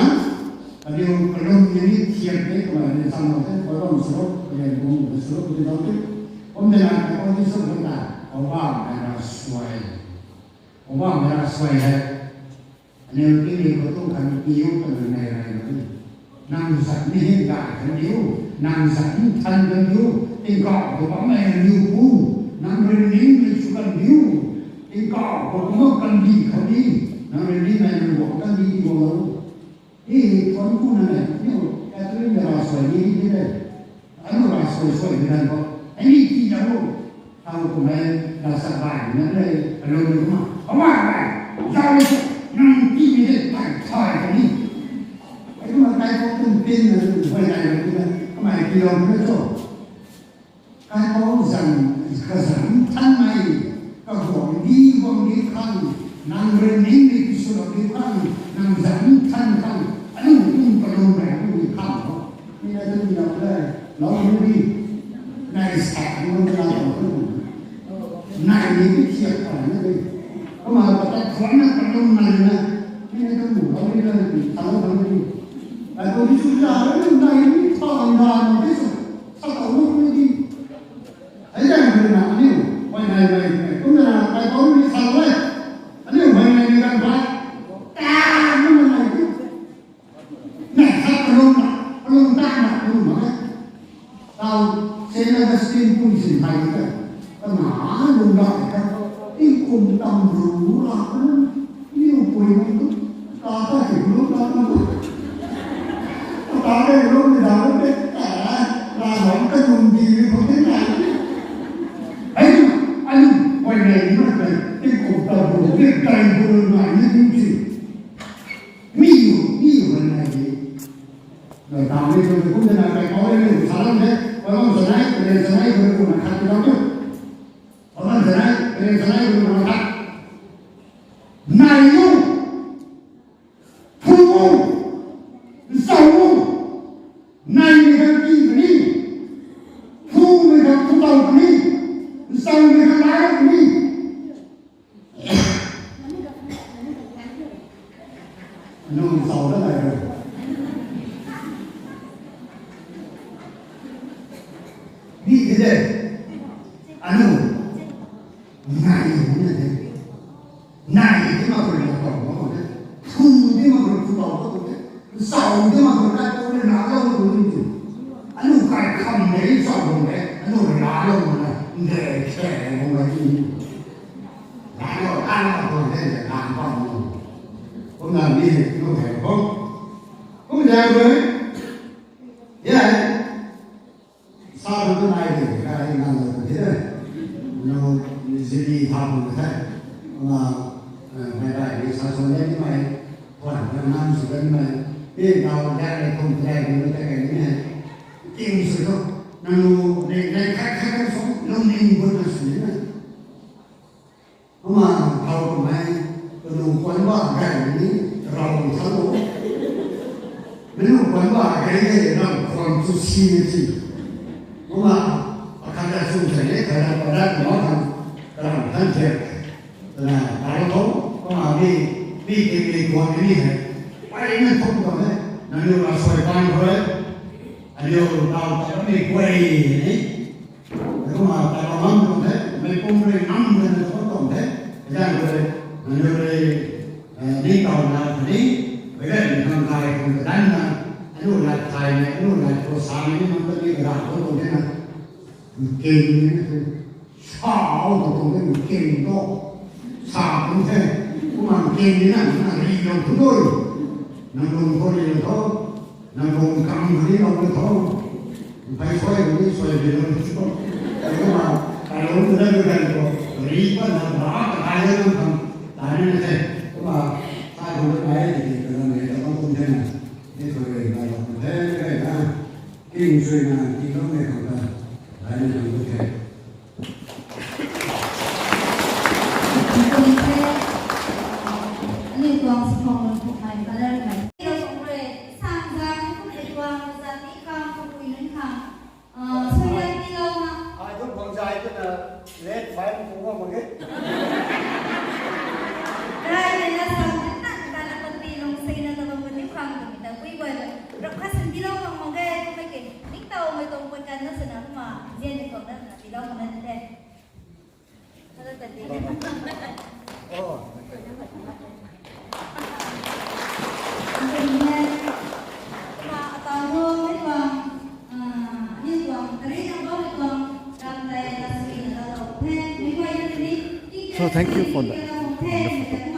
kaniw kalum ni ni thiam de, kamei ni sa mak the, kabam sw, kaliang pangmu sw, kaniw lau tho. Kum de na, kaipouc Jisu Khrista, Poubauhmei ravsuai. Poubauhmei ravsuai hei, aniu tingmik khou tu khan piu twna nei rey na ni. Nang zat ni hei gay kan diu, nang zat ni than kan diu, tingkauh khou bammei aniu pu, nang rui ningmei sw kan diu, tingkauh khou kumna kandih khou ni, nang rui ningmei nang guang kandih guang lou. Hei, thuanc ku na le, aniu Catherine ravsuai ni ni de. Aniu ravsuai suai ni dan khou, ai ni ti zau, thau kum hei ravsap bai na le, alou ni kumna, Poubauhmei, zau le, nang ti ni de, thay thay kan ni. Ai kumna kaipouc tun pin na, huayney na, kumna, kamei tiilou na cho. Kaipouc zan, kazanc thanmei, kaguangcdic guangcdic khang, nang rui ningmei tiswlou diu khang, nang zanc than khang, aniu kum kalum rey aniu ni khang o. Mi na tu ni lou le, lou ni ni, nai sa ni na lou ni, nai ni ni thiak khang ni ni. Kumna kata thuanc na kalum nai na, mi na tu lou ni na, talo khang ni. Kaipouc Jisu za, nai ni tha na ni ti sa, sa talo ni ni. Hei zaeng rui na aniu huayneymei, kumna kaipouc rui sa e, aniu huayneymei ganv khou, ta na na nai tu, nai sa kalum na, kalum ta na kalum mak e. Tau, Saint Augustine pui sin thay ta, kana lung la ta, tingkum tam ru la ta, aniu pui na tu, ta ta si lu ta ta, ta ta lu ni da lu te, ta, la lou kalum di ni khou tin nai. Hei, aniu huayneymei tei, tingkum tam ru, tingkai ru nai ni ding si. Mi, mi huayney di. Nai ta ni tu kum de na kaipouc rui ni sa lam de, kabam sanei, kaliang sanei, kaliang kumna khat ti lau tu. Kabam sanei, kaliang sanei, kaliang kumna khat. Nai o, phu o, zau o, naimei khang tii puni, phumei khang phu tau puni, zaumei khang laa puni. Nung zau ta nai o. Mi ti de. Anu. Nai ni na de. Nai ni ma ko na ko ma ko de. Phu ni ma ko phu tau ma ko de. Zau ni ma ko na ko na laa lou ko ni tu. Anu kai kham de zau de. Anu laa lou na de ke mo na ni. Laa lou, laa lou ko de laa bam mo. Kumna ni lu hei ko. Kumna ko. Ya. Sa tu nai de, ka nai nang lo de. No, zili tha mo the. Kumna, eh, mei dai ni sa so ne ni mei, puan na nang su de ni mei. Ni dau ya le kum de ni te ka ni. Ting su tu, nang lu, ne, ne, khat, khat, khat so, lungning gut na sw ni na. Kumna thau kamei, kanu kuan ba gay ni, rau ni thau o. Menu kuan ba gay ni, rau kuan tu si ni si. Kumna, akhat ta sung sa ni, khat ta kuan da, kumna kan, karam kan se. Na, thau thau, kumna mi, mi ti mi kuan ni hai. Pai ni thum kamei, nanu la soi pan koi. Aniu thau ta mi kuai ni. Kumna ta bam tuang the, mei pum rui ngam rui na tuang tuang the, zang rui, nang rui, eh, ni tau na kani, wei rui ni khang kai khang kadan na, anu lat thai na, anu lat ko sa na, ni mang ta ni kadan tuang tuang the na. King ni na tu, sa tuang tuang the, king tu, sa tuang the, kumna king ni na, na ri tuang tuang. Nang lung khou ni lung tho, nang lung kam khou ni lung tho, phey suai khou ni suai ni lung tho. Kumna, kai lung na lung gan khou, ri pa na ra ka kai na lung khang, ta ni na the. Kumna, sa khou na kai ni, ka na ni, ka lung kum the na. Ni khou rui, kai lung kum the, ni kai na. King sui na, king lung ni khou ta, kai ni lung kum the. Aniu tuang sw khou lun khuk mei colour mei. Aniu tuang rui sang zang khuk mei tuang zat ni khang khuk mei nunc khang. Ah, suaihiam tiilou na. Ai tu bang zai tu na late five khuk mei mak ge. Rai mei na sang ni na ta na panty lung sei na ta bang panty khang tu mei ta pui guay ta. Rap khat sin tiilou khang mak ge tu mei ke. Ning tau mei tuang pui kan na sana kumna. Zian ni tuang na na tiilou khang na ni the. So thank you for the, the photo.